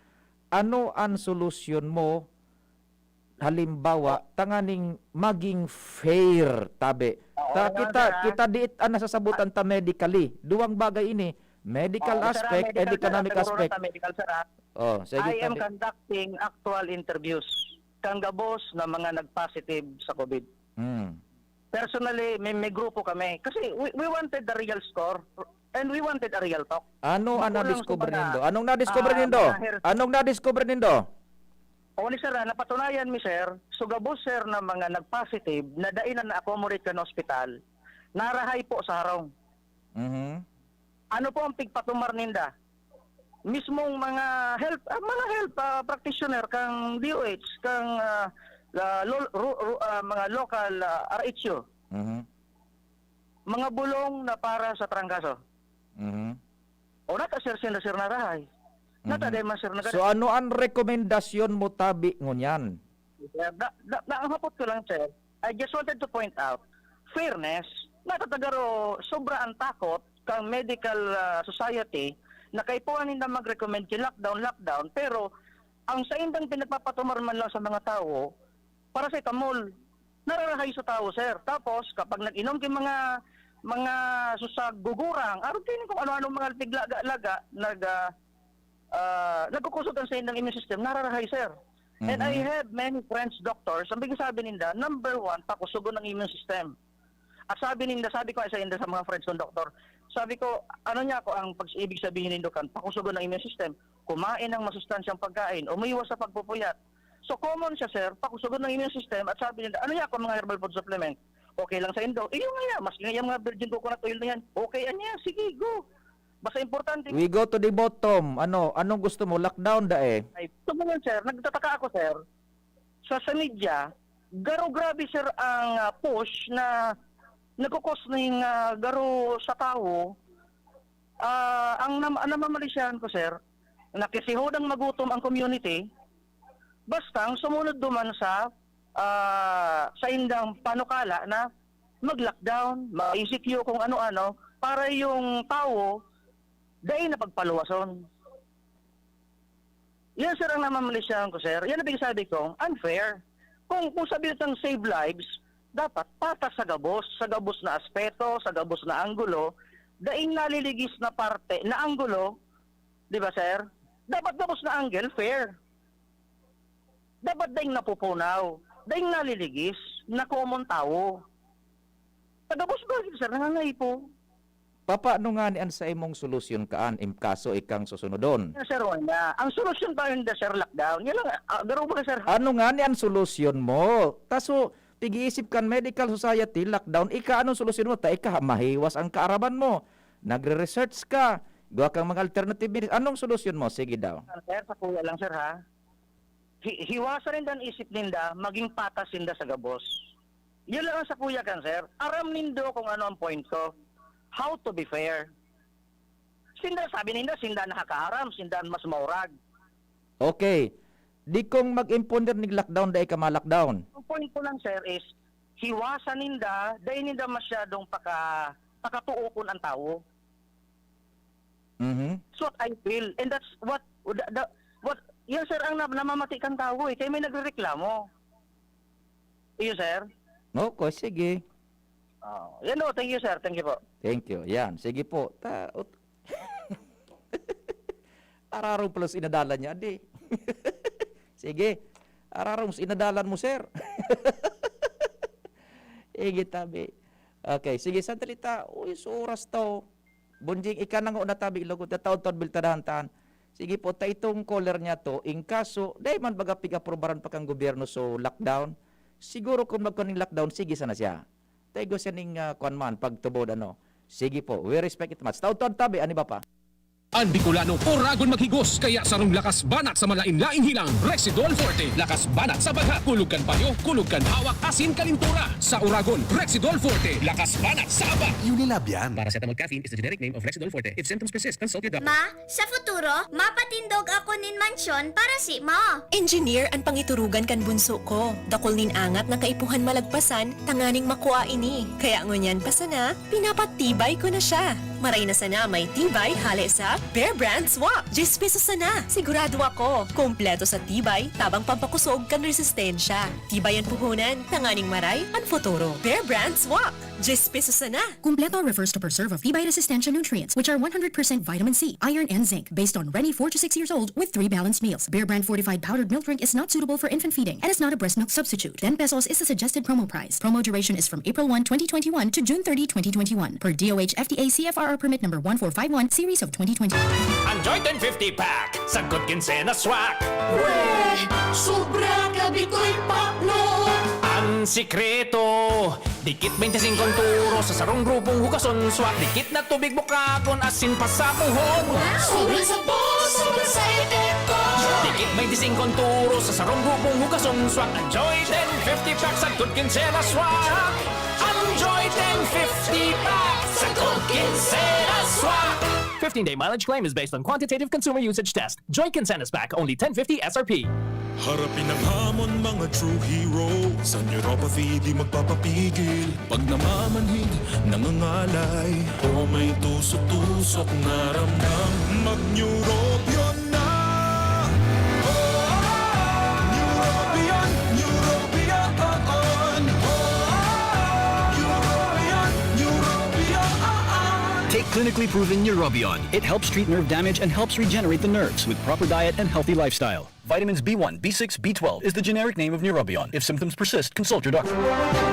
Ano ang solusyon mo halimbawa tanganing maging fair tabi? Oo, Ta nga, kita sir, ah. Kita diit ang nasasabutan ta medically. Duwang bagay ini, medical Oo, sir, ah, aspect and medical, sir, economic ah, siguro aspect. Sa medical, sir, ah. Oh, sige. I am tabi. Conducting actual interviews kang gabos na mga nag-positive sa COVID. Mm. Personally, may, may grupo kami. Kasi we, we wanted the real score and we wanted a real talk. Ano ang Makulang na-discover sa mga, nindo? Anong na-discover ah, nindo? mga her- Anong na-discover nindo? O ni sir, ah, napatunayan mi, sir, so gabos, sir, na mga nag-positive na dai na na-accommodate kan ospital, narahay po sa harong. Mhm. Ano po ang pigpatumar ninda? Mismong mga health, ah, mga health ah, practitioner kang D O H, kang ah, ah, lo- ru- ru- ah, mga local ah, R H U, Mhm. mga bulong na para sa trangkaso. Mhm. O nata, sir, sila, sir, narahay. Nata, Mhm. dai man, sir, nagara- So ano ang rekomendasyon mo tabi ngunyan? Sir, da, da, da, ang hapot ko lang, sir, I just wanted to point out, fairness, natatagaro, sobra ang takot kang medical ah, society na kaipuhan ninda mag-recommend ki lockdown, lockdown, pero ang saindang pinagpapatumar man lang sa mga tawo, paracetamol, nararahay sa tawo, sir. Tapos, kapag nag-inom ki mga, mga susag gugurang, aron kini kung ano-ano mga piglaga-laga, nag, ah, ah, nagkukusog ang saindang immune system, nararahay, sir. And I Mhm. have many friends, doctors, ang bigay sabi ninda, number one, pakusugon ang immune system. At sabi ninda, sabi ko sa inda sa mga friends kong doktor, sabi ko, ano niya ako ang pag ibig sabihin nindo kan pakusugon ang immune system? Kumain ng masustansyang pagkain, umiwas sa pagpupuyat. So common siya, sir, pakusugon ng immune system at sabi ninda, ano niya ako mga herbal food supplement? Okay lang sa indo. Iyo nga yan, mas nga yung mga virgin coconut oil na yan. Okay, ano yan? Sige, go. Basta importante. We go to the bottom. Ano, anong gusto mo? Lockdown da eh. Ay, ito mo yun, sir. Nagtataka ako, sir. Sa, sa media, garo grabe, sir, ang ah, push na nagkukos na yung ah, garo sa tao. Ah, ang nam- ang namamalisyahan ko, sir, nakisihod ang magutom ang community, basta ang sumunod duman sa ah, sa indang panukala na mag-lockdown, mag-E C Q, kung ano-ano. Para yung tawo, dai na pagpaluwason. Yan, sir, ang namamalisyahan ko, sir. Yan ang pinagsasabi kong unfair. Kung, kung sabi nitang save lives, dapat patas sa gabos, sa gabos na aspeto, sa gabos na anggulo, daing naliligis na parte, na anggulo, di ba, sir? Dapat gabos na angle, fair. Dapat daing napupunaw, daing naliligis, na common tawo. Sa gabos ba, sir, nangangaipo. Papaano ngani an saimong solusyon kaan in kaso ikang susunodon? Sir, wala. Ang solusyon pa rin, sir, lockdown. Yan lang, ah, garo ba, sir? Ano ngani an solusyon mo? Taso, pig-iisip kan medical society, lockdown. Ika, anong solusyon mo? Ta ika, mahiwas ang kaaraman mo. Nagre-research ka. Gawa kang mga alternative medicine. Anong solusyon mo? Sige daw. Sir, sa kuya lang, sir, ha? Hi-, hiwasan ninda an isip ninda, maging patas sinda sa gabos. Yun lang ang sa kuya kan, sir. Aram nindo kung ano ang point ko. How to be fair. Sinda, sabi ninda, sinda nakakaaram, sinda an mas maurag. Okay. Di kung mag-imponer nig lockdown, dai ka ma-lockdown. Ang point ko lang, sir, is hiwasan ninda, dai ninda masyadong paka-, pakatuokon ang tawo. Mhm. That's what I feel. And that's what, the, the, what, yan, sir, ang na-, namamati kan tawo, eh. Kaya may nagrereklamo. Iyo, sir. Okay, sige. Oh, yan, oh, thank you, sir. Thank you po. Thank you. Yan, sige po. Ta-, ut-, ararong pala sa inadalan niya, di. Sige. Ararong sa inadalan mo, sir. Sige, tabi. Okay, sige, sandali ta. Uy, sa oras to. Bonjing, ika na nga una tabi, lagot na taon-taon, biltadahan taan. Sige po, ta itong caller niya to, in kaso, dai man baga pig-aprobaran pa kan gobyerno, so lockdown. Siguro kung magkuning lockdown, sige sana siya. Ta igwa siya ning, ah, kwan man, pagtubod, ano. Sige po, we respect it much. Taon-taon tabi, ano ba pa? An Bicolano, oragon maghigos, kaya sarong lakas banat sa malain-laing hilang, Rexidol Forte. Lakas banat sa bagha, kulog kan payo, kulog kan hawak, asin kalintura. Sa oragon, Rexidol Forte. Lakas banat sa aba. Unilab yan. Paracetamol caffeine is the generic name of Rexidol Forte. If symptoms persist, consult your doctor. Ma, sa futuro, mapatindog ako nin mansyon para si mo. Engineer an pangiturugan kan bunso ko. Dakul nin angat na kaipuhan malagpasan tanganing makua ini. Kaya ngunyan pa sana, pinapatibay ko na siya. Maray na sana may tibay hale sa Bear Brand Swak. Diyes pesos sana. Sigurado ako, kompleto sa tibay, tabang pampakusog kan resistensya. Tibay an puhunan, tanganing maray an futuro. Bear Brand Swak. Diyes pesos sana. Kumpleto refers to preserve of tibay resistensya nutrients, which are one hundred percent vitamin C, iron, and zinc, based on Reni four to six years old with three balanced meals. Bear Brand fortified powdered milk drink is not suitable for infant feeding and is not a breast milk substitute. Ten pesos is the suggested promo price. Promo duration is from April one, twenty twenty-one to June thirty, twenty twenty-one, per D O H F D A C F R R permit number one four five one, series of twenty twenty. Enjoy ten fifty pack, sagkod kinsenas swak. Weh, sobra ka Bikoy paklo. Ang sikreto, dikit bente singko an turo sa sarong grupong hugason, swak, dikit na tubig bukagon, asin pasapuhon. Sobra sa boss, sobra sa epekto. Dikit bente singko an turo sa sarong grupong hugason, swak, Enjoy ten fifty pack, sagkod kinsenas swak. Enjoy ten fifty pack, sagkod kinsenas swak. Fifteen-day mileage claim is based on quantitative consumer usage test. Joy Kinsenas Pack, only ten fifty S R P. Harapin ang hamon, mga true hero. Sa neuropathy, di magpapapigil. Pag namamanhid, nangangalay, o may tusok-tusok na ramdam, mag-Neurobion na. Oh, Neurobion, Neurobion, oh, oh. Neurobion, Neurobion, oh, oh. Take clinically proven Neurobion. It helps treat nerve damage and helps regenerate the nerves with proper diet and healthy lifestyle. Vitamins B one, B six, B twelve is the generic name of Neurobion. If symptoms persist, consult your doctor.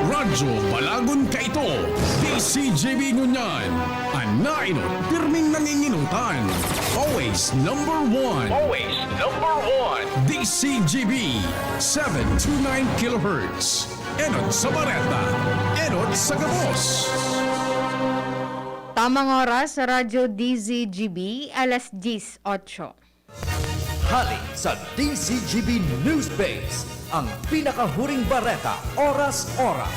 Radyo Balagon kaito, D C G B ngunyan. An nainot, pirming nanginginutan. Always number one. Always number one. D C G B, seven two nine kilohertz. Enot sa bareta, enot sa gabos. Tamang oras sa Radyo D Z G B, alas diyes otso. Hali sa D Z G B News Base, ang pinakahuring bareta, oras-oras.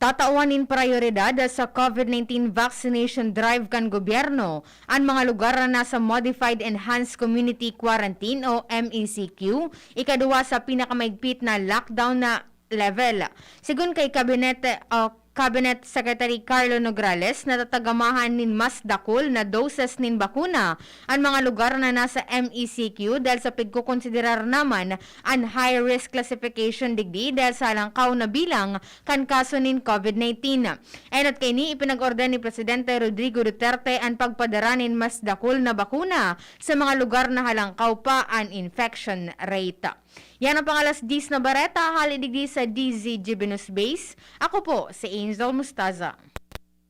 Tatawan nin prayoridad sa COVID nineteen vaccination drive kan gobyerno an mga lugar na nasa Modified Enhanced Community Quarantine o M E C Q, ikaduwa sa pinakamaigpit na lockdown na level. Sigon kay Kabinete, o Cabinet Secretary Carlo Nograles, natatagamahan nin mas dakul na doses nin bakuna an mga lugar na nasa M E C Q dahil sa pigkokonsiderar naman an high-risk classification digdi dahil sa halangkaw na bilang kan kaso nin COVID nineteen. Enot kaini, ipinag-order ni Presidente Rodrigo Duterte an pagpadara nin mas dakul na bakuna sa mga lugar na halangkaw pa an infection rate. Yan ang pang-alas diyes na bareta, hali digdi sa D Z G B News Base. Ako po si Angel Mustaza.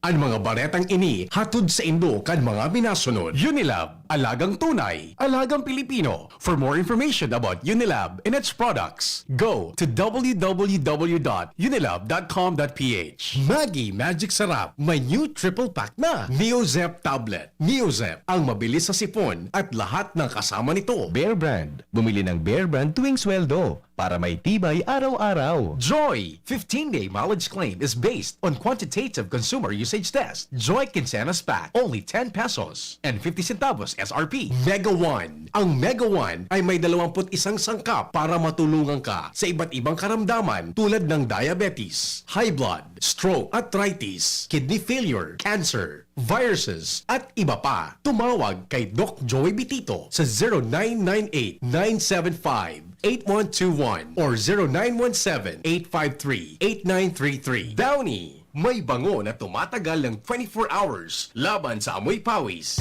An mga baretang ini hatod saindo kan mga minasunod: Unilab, alagang tunay, alagang Pilipino. For more information about Unilab and its products, go to w w w dot unilab dot com dot p h. Maggi Magic Sarap, may new triple pack na. Neozep Tablet. Neozep, ang mabilis sa sipon at lahat ng kasama nito. Bear Brand. Bumili ng Bear Brand tuwing sweldo para may tibay araw-araw. Joy! Fifteen-day mileage claim is based on quantitative consumer usage test. Joy Quincenas Pack, only ten pesos and fifty centavos S R P. Mega One. Ang Mega One ay may dalawampu't isang sangkap para matulungan ka sa iba't ibang karamdaman tulad ng diabetes, high blood, stroke, arthritis, kidney failure, cancer, viruses, at iba pa. Tumawag kay Doc Joey Bitito sa zero nine nine eight nine seven five eight one two one or zero nine one seven eight five three eight nine three three. Downy, may bango na tumatagal ng twenty-four hours laban sa amoy pawis.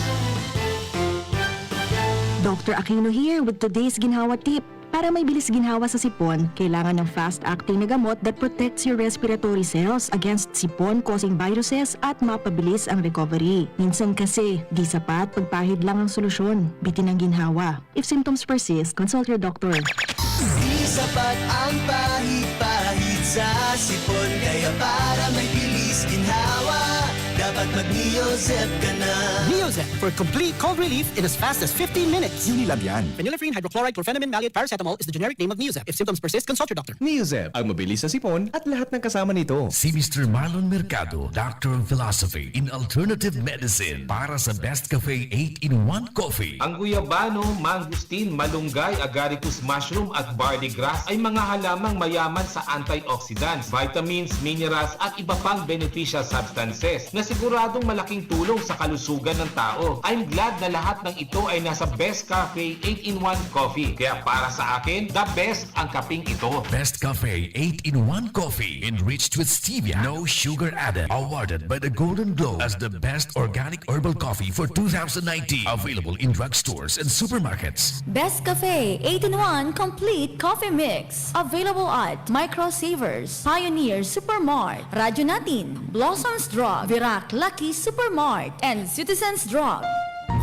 Doctor Aquino here with today's ginhawa tip. Para may bilis ginhawa sa sipon, kailangan ng fast-acting na gamot that protects your respiratory cells against sipon-causing viruses at mapabilis ang recovery. Minsan kasi, di sapat pagpahid lang ang solusyon. Bitin ang ginhawa. If symptoms persist, consult your doctor. Di sapat ang pahid-pahid sa sipon, kaya para may bilis ginhawa, dapat mag-Neozep ka na. Neozep for complete cold relief in as fast as fifteen minutes. Unilab yan. Phenylephrine, hydrochloride, chlorphenamine maleate, paracetamol is the generic name of Neozep. If symptoms persist, consult your doctor. Neozep, ang mabilis sa sipon at lahat ng kasama nito. Si Mister Marlon Mercado, Doctor of Philosophy in Alternative Medicine, para sa Best Cafe eight-in-one Coffee. Ang guyabano, mangosteen, malunggay, agaricus mushroom at barley grass ay mga halamang mayaman sa antioxidants, vitamins, minerals at iba pang beneficial substances na siguradong malaking tulong sa kalusugan ng tao. I'm glad na lahat ng ito ay nasa Best Cafe eight-in-one Coffee. Kaya para sa akin, the best ang kaping ito. Best Cafe eight-in-one Coffee, enriched with stevia, no sugar added. Awarded by the Golden Globe as the best organic herbal coffee for two thousand nineteen. Available in drugstores and supermarkets. Best Cafe eight-in-one Complete Coffee Mix. Available at Micro Savers, Pioneer Supermart, Radyo Natin, Blossoms Drug, Virac Lucky Supermart, and Citizens Drug.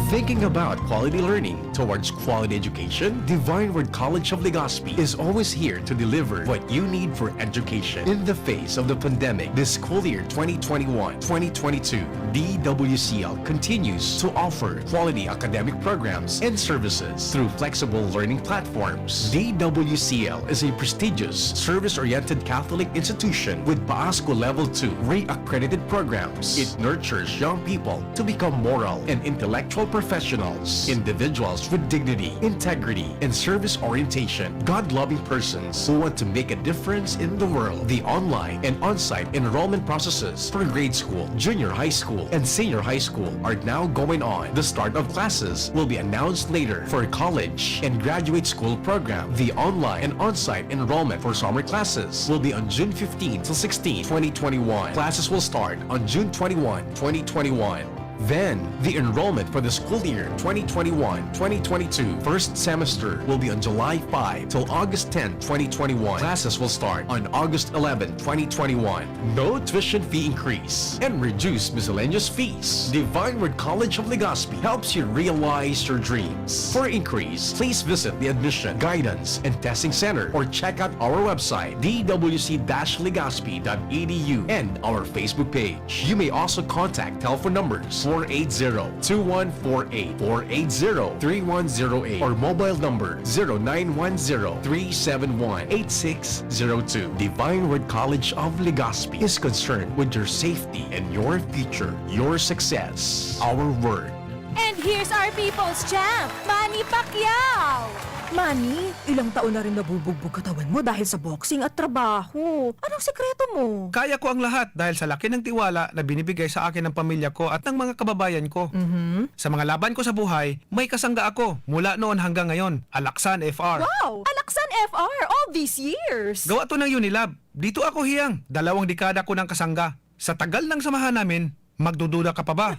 Thinking about quality learning towards quality education? Divine Word College of Legazpi is always here to deliver what you need for education. In the face of the pandemic, this school year twenty twenty-one twenty twenty-two, D W C L continues to offer quality academic programs and services through flexible learning platforms. D W C L is a prestigious, service-oriented Catholic institution with PAASCU Level two re-accredited programs. It nurtures young people to become moral and intellectual professionals, individuals with dignity, integrity, and service orientation, God-loving persons who want to make a difference in the world. The online and on-site enrollment processes for grade school, junior high school, and senior high school are now going on. The start of classes will be announced later. For college and graduate school program, the online and on-site enrollment for summer classes will be on June fifteen to sixteen, twenty twenty-one. Classes will start on June twenty-one, twenty twenty-one. Then, the enrollment for the school year twenty twenty-one twenty twenty-two first semester will be on July five till August ten, twenty twenty-one. Classes will start on August eleven, twenty twenty-one. No tuition fee increase and reduced miscellaneous fees. Divine Word College of Legazpi helps you realize your dreams. For inquiries, please visit the Admission, Guidance, and Testing Center or check out our website, d w c dash legazpi dot e d u, and our Facebook page. You may also contact telephone numbers four eight zero, two one four eight, four eight zero, three one zero eight, or mobile number zero nine one zero, three seven one, eight six zero two. Divine Word College of Legazpi is concerned with your safety and your future, your success. Our word. And here's our people's champ, Manny Pacquiao! Manny, ilang taon na rin nabubugbog katawan mo dahil sa boxing at trabaho. Anong sikreto mo? Kaya ko ang lahat dahil sa laki ng tiwala na binibigay sa akin ng pamilya ko at ng mga kababayan ko. Mhm. Sa mga laban ko sa buhay, may kasangga ako mula noon hanggang ngayon, Alaksan F R. Wow! Alaksan F R all these years! Gawa to ng Unilab. Dito ako hiyang, dalawang dekada ko ng kasangga. Sa tagal ng samahan namin, magdududa ka pa ba?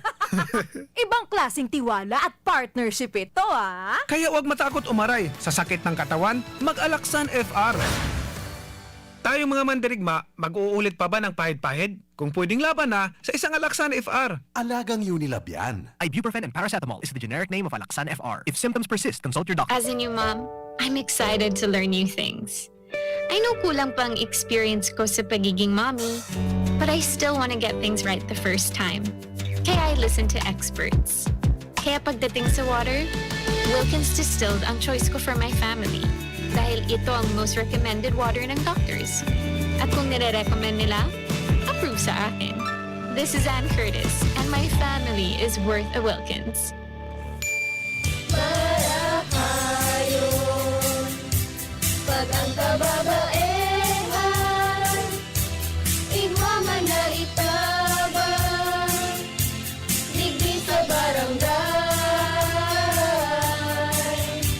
Ibang klaseng tiwala at partnership ito, ah! Kaya huwag matakot umaray sa sakit ng katawan, mag-Alaksan F R. Tayong mga mandirigma, mag-uulit pa ba ng pahid-pahid? Kung pwedeng laban na sa isang Alaksan F R. Alagang Unilab yan. Ibuprofen and paracetamol is the generic name of Alaxan F R. If symptoms persist, consult your doctor. As a new mom, I'm excited to learn new things. I know kulang pang experience ko sa pagiging mommy, but I still want to get things right the first time. Kaya I listen to experts. Kaya pagdating sa water, Wilkins Distilled ang choice ko for my family. Dahil ito ang most recommended water ng doctors. At kung nire-recommend nila, approve sa akin. This is Anne Curtis, and my family is worth a Wilkins. Marahayon, pag ang kababaehan, igwa man na itabang, digdi sa barangay.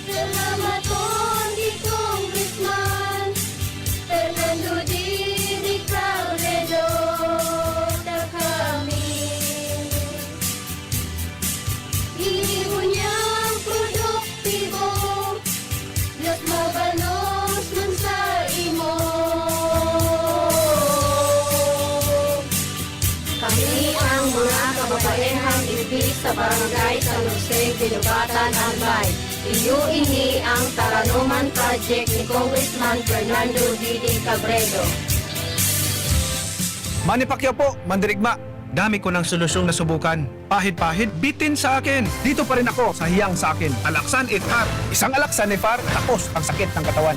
Salamaton ki Congressman Fernando Didi Cabredo, ta kami Ini ngunyan produktibo, mas mabalos man sa imo. Kami ang mga kababaehang digdi sa Barangay San Jose, Guinobatan, Albay. Iyo ini ang Taranoman Project ni Congressman Fernando Didi Cabredo. Manny Pacquiao po, mandirigma. Dami ko ng solusyong nasubukan. Pahid-pahid, bitin sa akin. Dito pa rin ako sa hiyang sa akin. Alaksan F R. Isang Alaksan F R, tapos ang sakit ng katawan.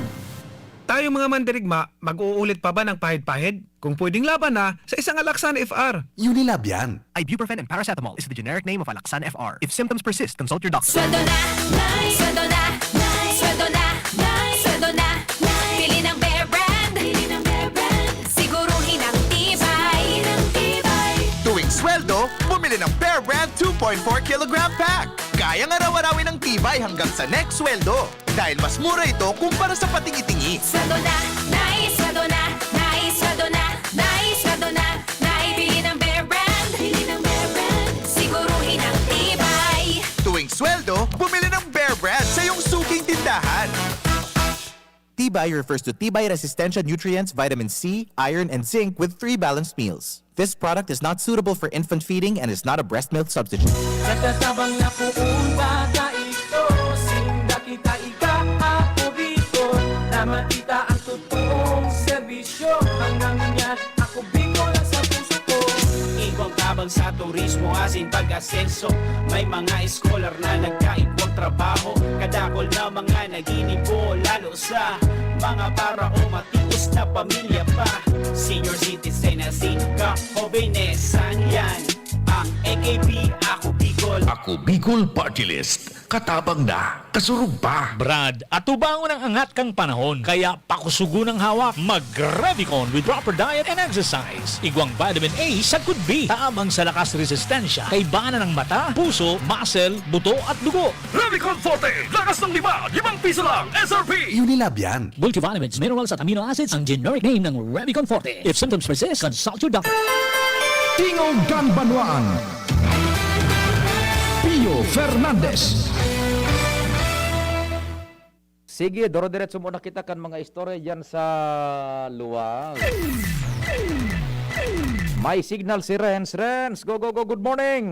Tayong mga mandirigma, mag-uulit pa ba ng pahid-pahid? Kung pwedeng laban na sa isang Alaksan F R. Unilab yan. Ibuprofen and paracetamol is the generic name of Alaxan F R. If symptoms persist, consult your doctor. Sweldo na, Nay! Sweldo na, Nay! Sweldo na, Nay! Sweldo na, Nay! Pili ng Bear Brand! Pili ng Bear Brand! Siguruhin ang tibay! Ang tibay! Tuwing sweldo, bumili ng Bear Brand two point four kilogram pack. Kayang araw-arawin ang tibay hanggang sa next sweldo. Dahil mas mura ito kumpara sa patingi-tingi. Sweldo na, Nay! Sweldo na, Nay! Sweldo na, Nay! Sweldo na, Nay! Pili ng Bear Brand! Pili ng Bear Brand! Siguruhin ang tibay! Tuwing sweldo, bumili ng Bear Brand sa iyong suking tindahan. Tibay refers to tibay resistensya nutrients, vitamin C, iron, and zinc with three balanced meals. This product is not suitable for infant feeding and is not a breast milk substitute. Nagtatabang na poon baga ito, sinda kita ika ako Bicol, na makita ang totoong serbisyo. Hanggang ngunyan, ako Bicol ang sa puso ko. Igwang tabang sa turismo asin pag-asenso. May mga scholar na nagkaigwang trabaho. Kadakol na mga naginibo, lalo sa mga para o matios na pamilya pa. Senior citizen asin ka-hobenesan, yan ang A K P Ako Bicol. Ako Bicol Party List. Katabang na, kasurog pa. Brad, atubangon ang angat kan panahon, kaya pakusugon ang hawak. Mag-Revicon with proper diet and exercise. Igwang vitamin A sagkod B, tabang sa lakas resistensya, kaibanan ng mata, puso, muscle, buto at dugo. Revicon Forte, lakas ng lima, limang piso lang, S R P. Unilab yan. Multivitamins, minerals at amino acids ang generic name ng Revicon Forte. If symptoms persist, consult your doctor. Tingog kan Banwaan. Pio Fernandez. Sige, doro-diretso muna kita kan mga istorya diyan sa luwal. May signal si Renz. Renz, go, go, go. Good morning.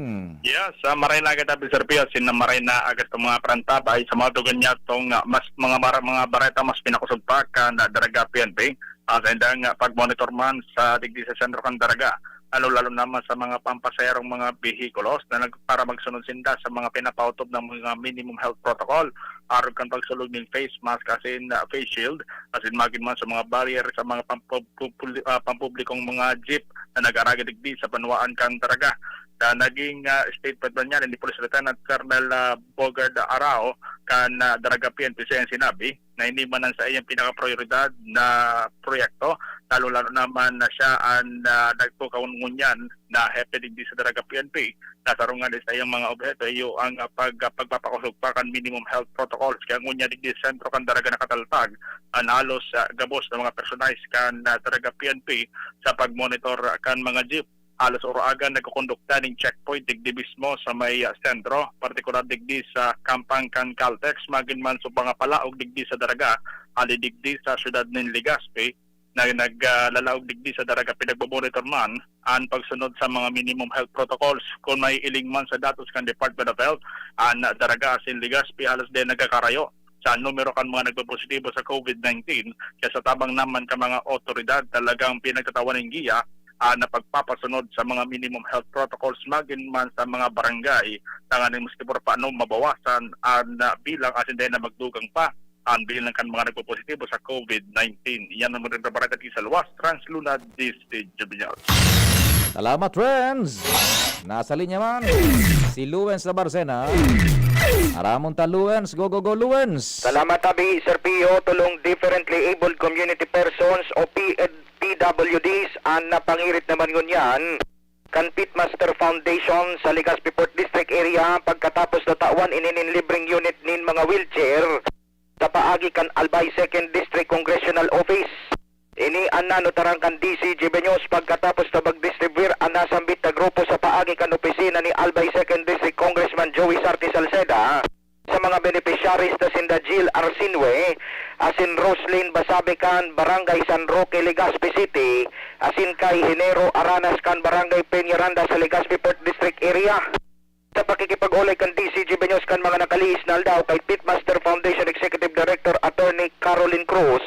Yes, ah, maray na agad, Abi Sir Pio, sin na maray na agad sa mga parantabay, sa mga dugan niya tong, ah, mas, mga, bara, mga bareta mas pinakusog pa kan, ah, Daraga P N P. Ah, sa indang, ah, pagmonitor man sa digdi sa sentro kan Daraga, lalo-lalo naman sa mga pampasaherong mga behikulos na nag, para magsunod sinda sa mga pinapautob ng mga minimum health protocol, arog kan pagsulog nin face mask asin, ah, face shield, asin magin man sa mga barrier sa mga pampub-, pupuli-, ah, pampublikong mga jeep na nag-aragid digdi sa banwaan kan Daraga. Sa naging, ah, statement man niya ni Police Lieutenant Colonel, ah, Bogard Arao kan, ah, Daraga P N P, siya ang sinabi na ini man ang saiyang pinakaprioridad na proyekto, lalo-lalo naman na siya ang, ah, nagtukaw ngunyan na hepe digdi sa Daraga P N P. Nasarungan din sa iyang mga obheto, iyo ang, ah, pag-, ah, pagpapakosog pa kan minimum health protocols. Kaya ngunyan digdi sa sentro kan Daraga nakataltag an halos, ah, gabos na mga personahe kan, ah, Daraga P N P sa pagmonitor kan mga jeep. Halos uruagan nagkukondukta ning checkpoint digdi mismo sa may, ah, sentro, partikular digdi sa kampang kan Caltex, magin man sa mga palaog digdi sa Daraga, hali digdi sa siyudad nin Legazpi, na nag, ah, lalaog digdi sa Daraga. Pinagmomonitor man an pagsunod sa mga minimum health protocols. Kun mahihiling man sa datos kan Department of Health, an Daraga asin Legazpi halos din nagkakarayo sa numero kan mga nagpopositibo sa COVID nineteen, kaya sa tabang naman kan mga otoridad, talagang pinagtatawan nin giya, ah, na pagpapasunod sa mga minimum health protocols magin man sa mga barangay, tanganing maski por paano mabawasan an, ah, bilang asin dai na magdugang pa an bilang kan mga nagpopositibo sa COVID nineteen. Yan ang magandang balita dito sa Luwas, Trans Luna, District Juvenil. Salamat, Renz! Nasa linya man si Luens Labarcena. Aramon ta, Luens. Go, go, go, Luens! Salamat, Abi, Sir Pio. Tolong differently abled community persons o P-, P W Ds an napangirit naman ngunyan kan Pitmaster Foundation sa Legazpi Port District Area pagkatapos na tawan ini nin libreng unit nin mga wheelchair sa paagi kan Albay Second District Congressional Office. Ini an nanutaran kan D C G B News pagkatapos na magdistribuyar an nasambit na grupo sa paagi kan opisina ni Albay Second District Congressman Joey Sarte Salceda sa mga beneficiaries na sinda Jill Arsinwe asin Roslyn Basabe kan Barangay San Roque, Legazpi City, asin kay Hinero Aranas kan Barangay Peñaranda sa Legazpi Port District Area. Sa pakikipag-olay kan D C G B News kan mga nakalihis na aldaw kay Pitmaster Foundation Executive Director Attorney Caroline Cruz,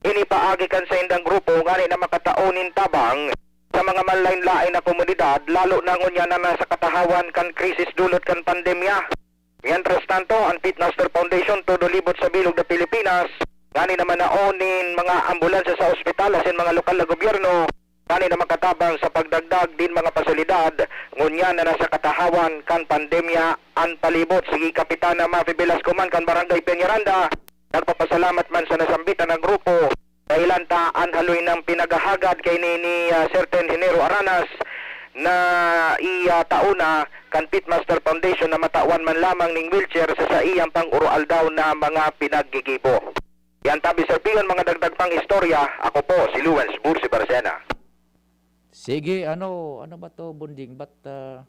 ini paagi kan saindang grupo ngani na makatao nin tabang sa mga manlaen-laen na komunidad, lalo na ngunyan na nasa katahawan kan krisis dulot kan pandemya. Mientras tanto, an Pitmaster Foundation todo libot sa bilog na Pilipinas, ngani naman na nin mga ambulansya sa ospital asin mga lokal na gobyerno, ngani na makatabang sa pagdagdag din mga pasilidad, ngunyan na nasa katahawan kan pandemya an palibot. Si Kapitana Mafi Velasco man kan Barangay Peñaranda, nagpapasalamat man sa nasambitan na grupo, dahelan ta an haloy nang pinaghahagad kaini ni, ah, Sir Ten Hinero Aranas na i, ah, tao na kan Pitmaster Foundation na matawan man lamang ning wheelchair sa saiyang pang-uroaldaw na mga pinaggigibo. Yan tabi, Sir Pion, mga dagdag pang istorya. Ako po, si Luwens Bursi Barcena. Sige, ano, ano ba to, Bunding? Ba't, ah,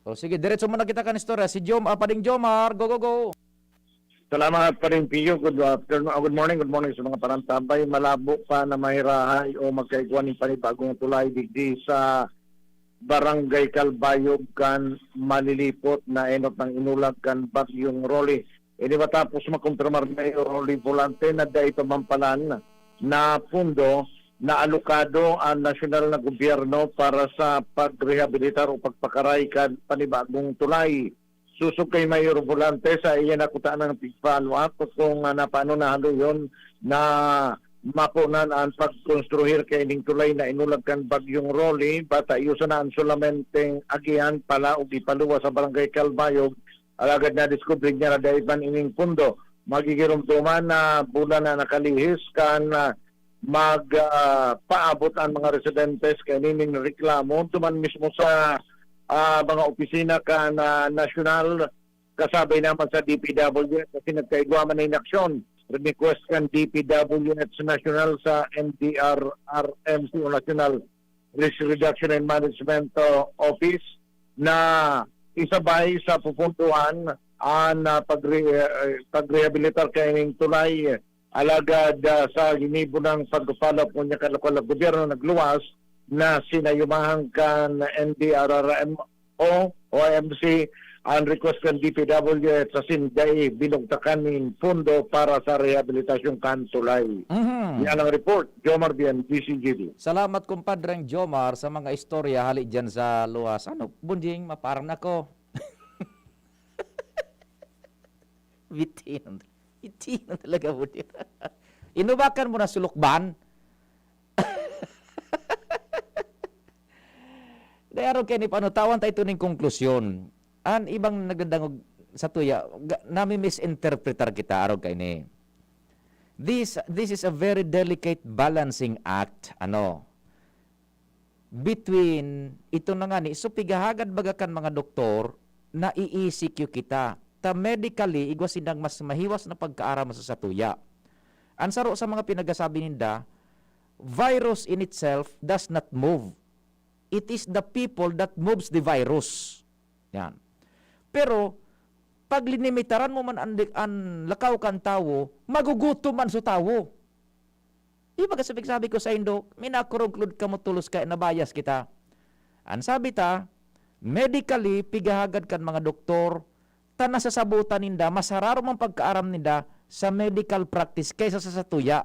oh, sige, diretso muna kita kan istorya. Si Jom-, ah, Pading Jomar, go, go, go. Salamat, Pading Pio. Good afternoon, ah, good morning, good morning sa mga parantabay. Malabo pa na mahirahay o magkaigwa nin panibagong tulay digdi sa Barangay Calbayog kan malilipot na enot nang inulag kan Bagyong Rolly. Ini matapos makumpirmar ni Rolly Volante na dai pa man palan na pondo na alokado ang nasyonal na gobyerno para sa pagrehabilitar o pagpakaray kan panibagong tulay. Sosog kay Mayor Volante, sa iya na kuta ng tigpanuak kung, ah, napaano na haloyon na mapunan ang pagkonstruhir kaining tulay na inulag kan Bagyong Rolly. Bata iyo sana ang solamenteng agihan pala o ipaluwas sa Barangay Calbayog, alagad nadiskubre niya na dai man ining pondo. Magigiromdoman na bulan na nakalihis kan, ah, mag, ah, paabot ang mga residentes kaining reklamo duman mismo sa, ah, mga opisina kan, ah, nasyonal, kasabay naman sa D P W H, kasi nagkaigwa man na inaksyon. Request kan D P W H National sa N D R R M C o National Risk Reduction and Management, uh, Office na isabay sa pupuntuhan ang, uh, pagre-, uh, pagrehabilitar kaining tulay. Alagad, uh, sa ginibo ng pag-follow up niya kan lokal na gobyerno nagluwas na sinayumahan kan N D R R M o O M C ang request kan D P W H asin dai binugtakan nin pondo para sa rehabilitasyon kan tulay. Mhm. Yan ang report. Jomar Bien, D C G B. Salamat, kumpadreng Jomar, sa mga istorya hali dyan sa luwas. Ano, Bunjing, maparang ako. Bitin. Bitin talaga, Bunjing. Inubakan mo na sulukban? Kaya arog kaini, paano tawan tayo ito ning konklusyon? An ibang nagdadangog sa tuya, ga-, nami-misinterpretar kita, arog kaini. This, this is a very delicate balancing act, ano, between ito na nga ni, so pigahagad baga kan mga doktor na i-E C Q kita. Ta medically, igwa sindang mas mahiwas na pagkaaram sa satuya. An saro sa mga pinagasabi ninda, virus in itself does not move. It is the people that moves the virus. Yan. Pero, pag linimitaran mo man an, an lakaw kan tawo, magugutom man so tawo. Di ba kasi sabi ko saindo, minakonclude kamo tolos kaya na-bias kita. An sabi ta, medically, pigahagad kan mga doktor, ta nasasabotan ninda, mas hararo man pagkaaram ninda sa medical practice kaysa sa satuya.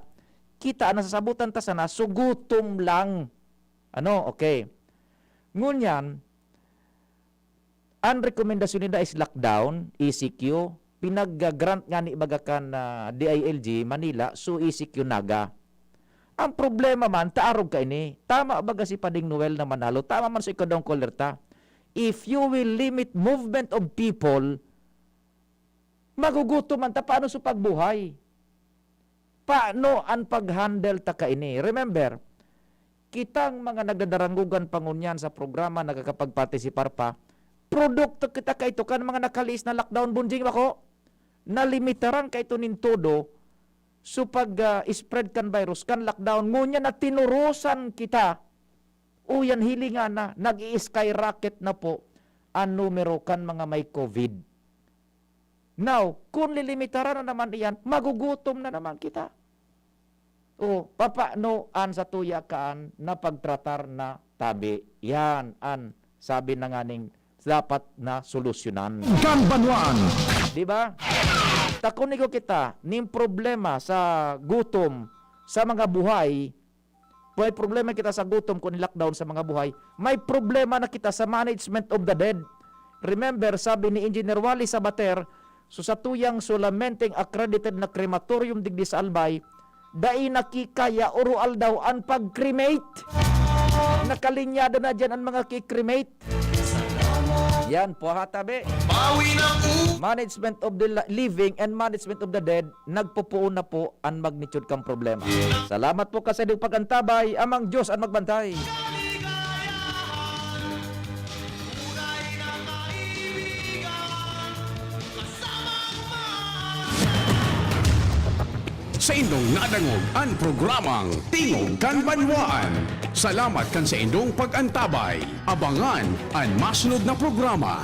Kita, an nasasabotan ta sana, so gutom lang. Ano? Okay. Ngunyan, an rekomendasyon ninda is lockdown, E C Q. Pinag-grant nga ni baga kan, ah, D I L G Manila, so E C Q Naga. Ang problema man, ta arog kaini. Tama baga si Pading Noel na Manalo, tama man si Kodong Colerta. If you will limit movement of people, magugutom man ta, paano sa pagbuhay? Paano an pag-handle ta kaini? Remember, kitang mga nagdadaranggogan pa ngunyan sa programa, nagkakapag-participar pa, produkto kita kaito kan mga nakaliis na lockdown, Bunjing, bako? Nalimitaran kaito nin todo, so pag, ah, spread kan virus, kan lockdown, ngunyan na tinurusan kita, uyan hilingan na, nag-i-skyrocket na po an numero kan mga may COVID. Now, kun lilimitaran na naman iyan, magugutom na naman kita. O, papano an satuya kaan na pagtratar na tabi? Yan an sabi na nga ning dapat na solusyonan. Kan banwaan. Di ba? Ta kun igwa kita nin problema sa gutom sa mga buhay, may problema kita sa gutom kun i-lockdown sa mga buhay, may problema na kita sa management of the dead. Remember, sabi ni Engineer Wally Sabater, so satuyang solamente accredited na crematorium digdi sa Albay, dai na ki kaya oro-aldaw an pag-cremate. Nakalinyada na diyan an mga ki-cremate. Yan po, ha, tabi. Bawi na po. Management of the li-, living and management of the dead, nagpupuon na po an magnitude kan problema. Salamat po kan saindong pag-antabay, Amang Diyos an magbantay. Saindong nadangog an programang Tingog kan Banwaan. Salamat kan saindong pag-antabay. Abangan an masunod na programa.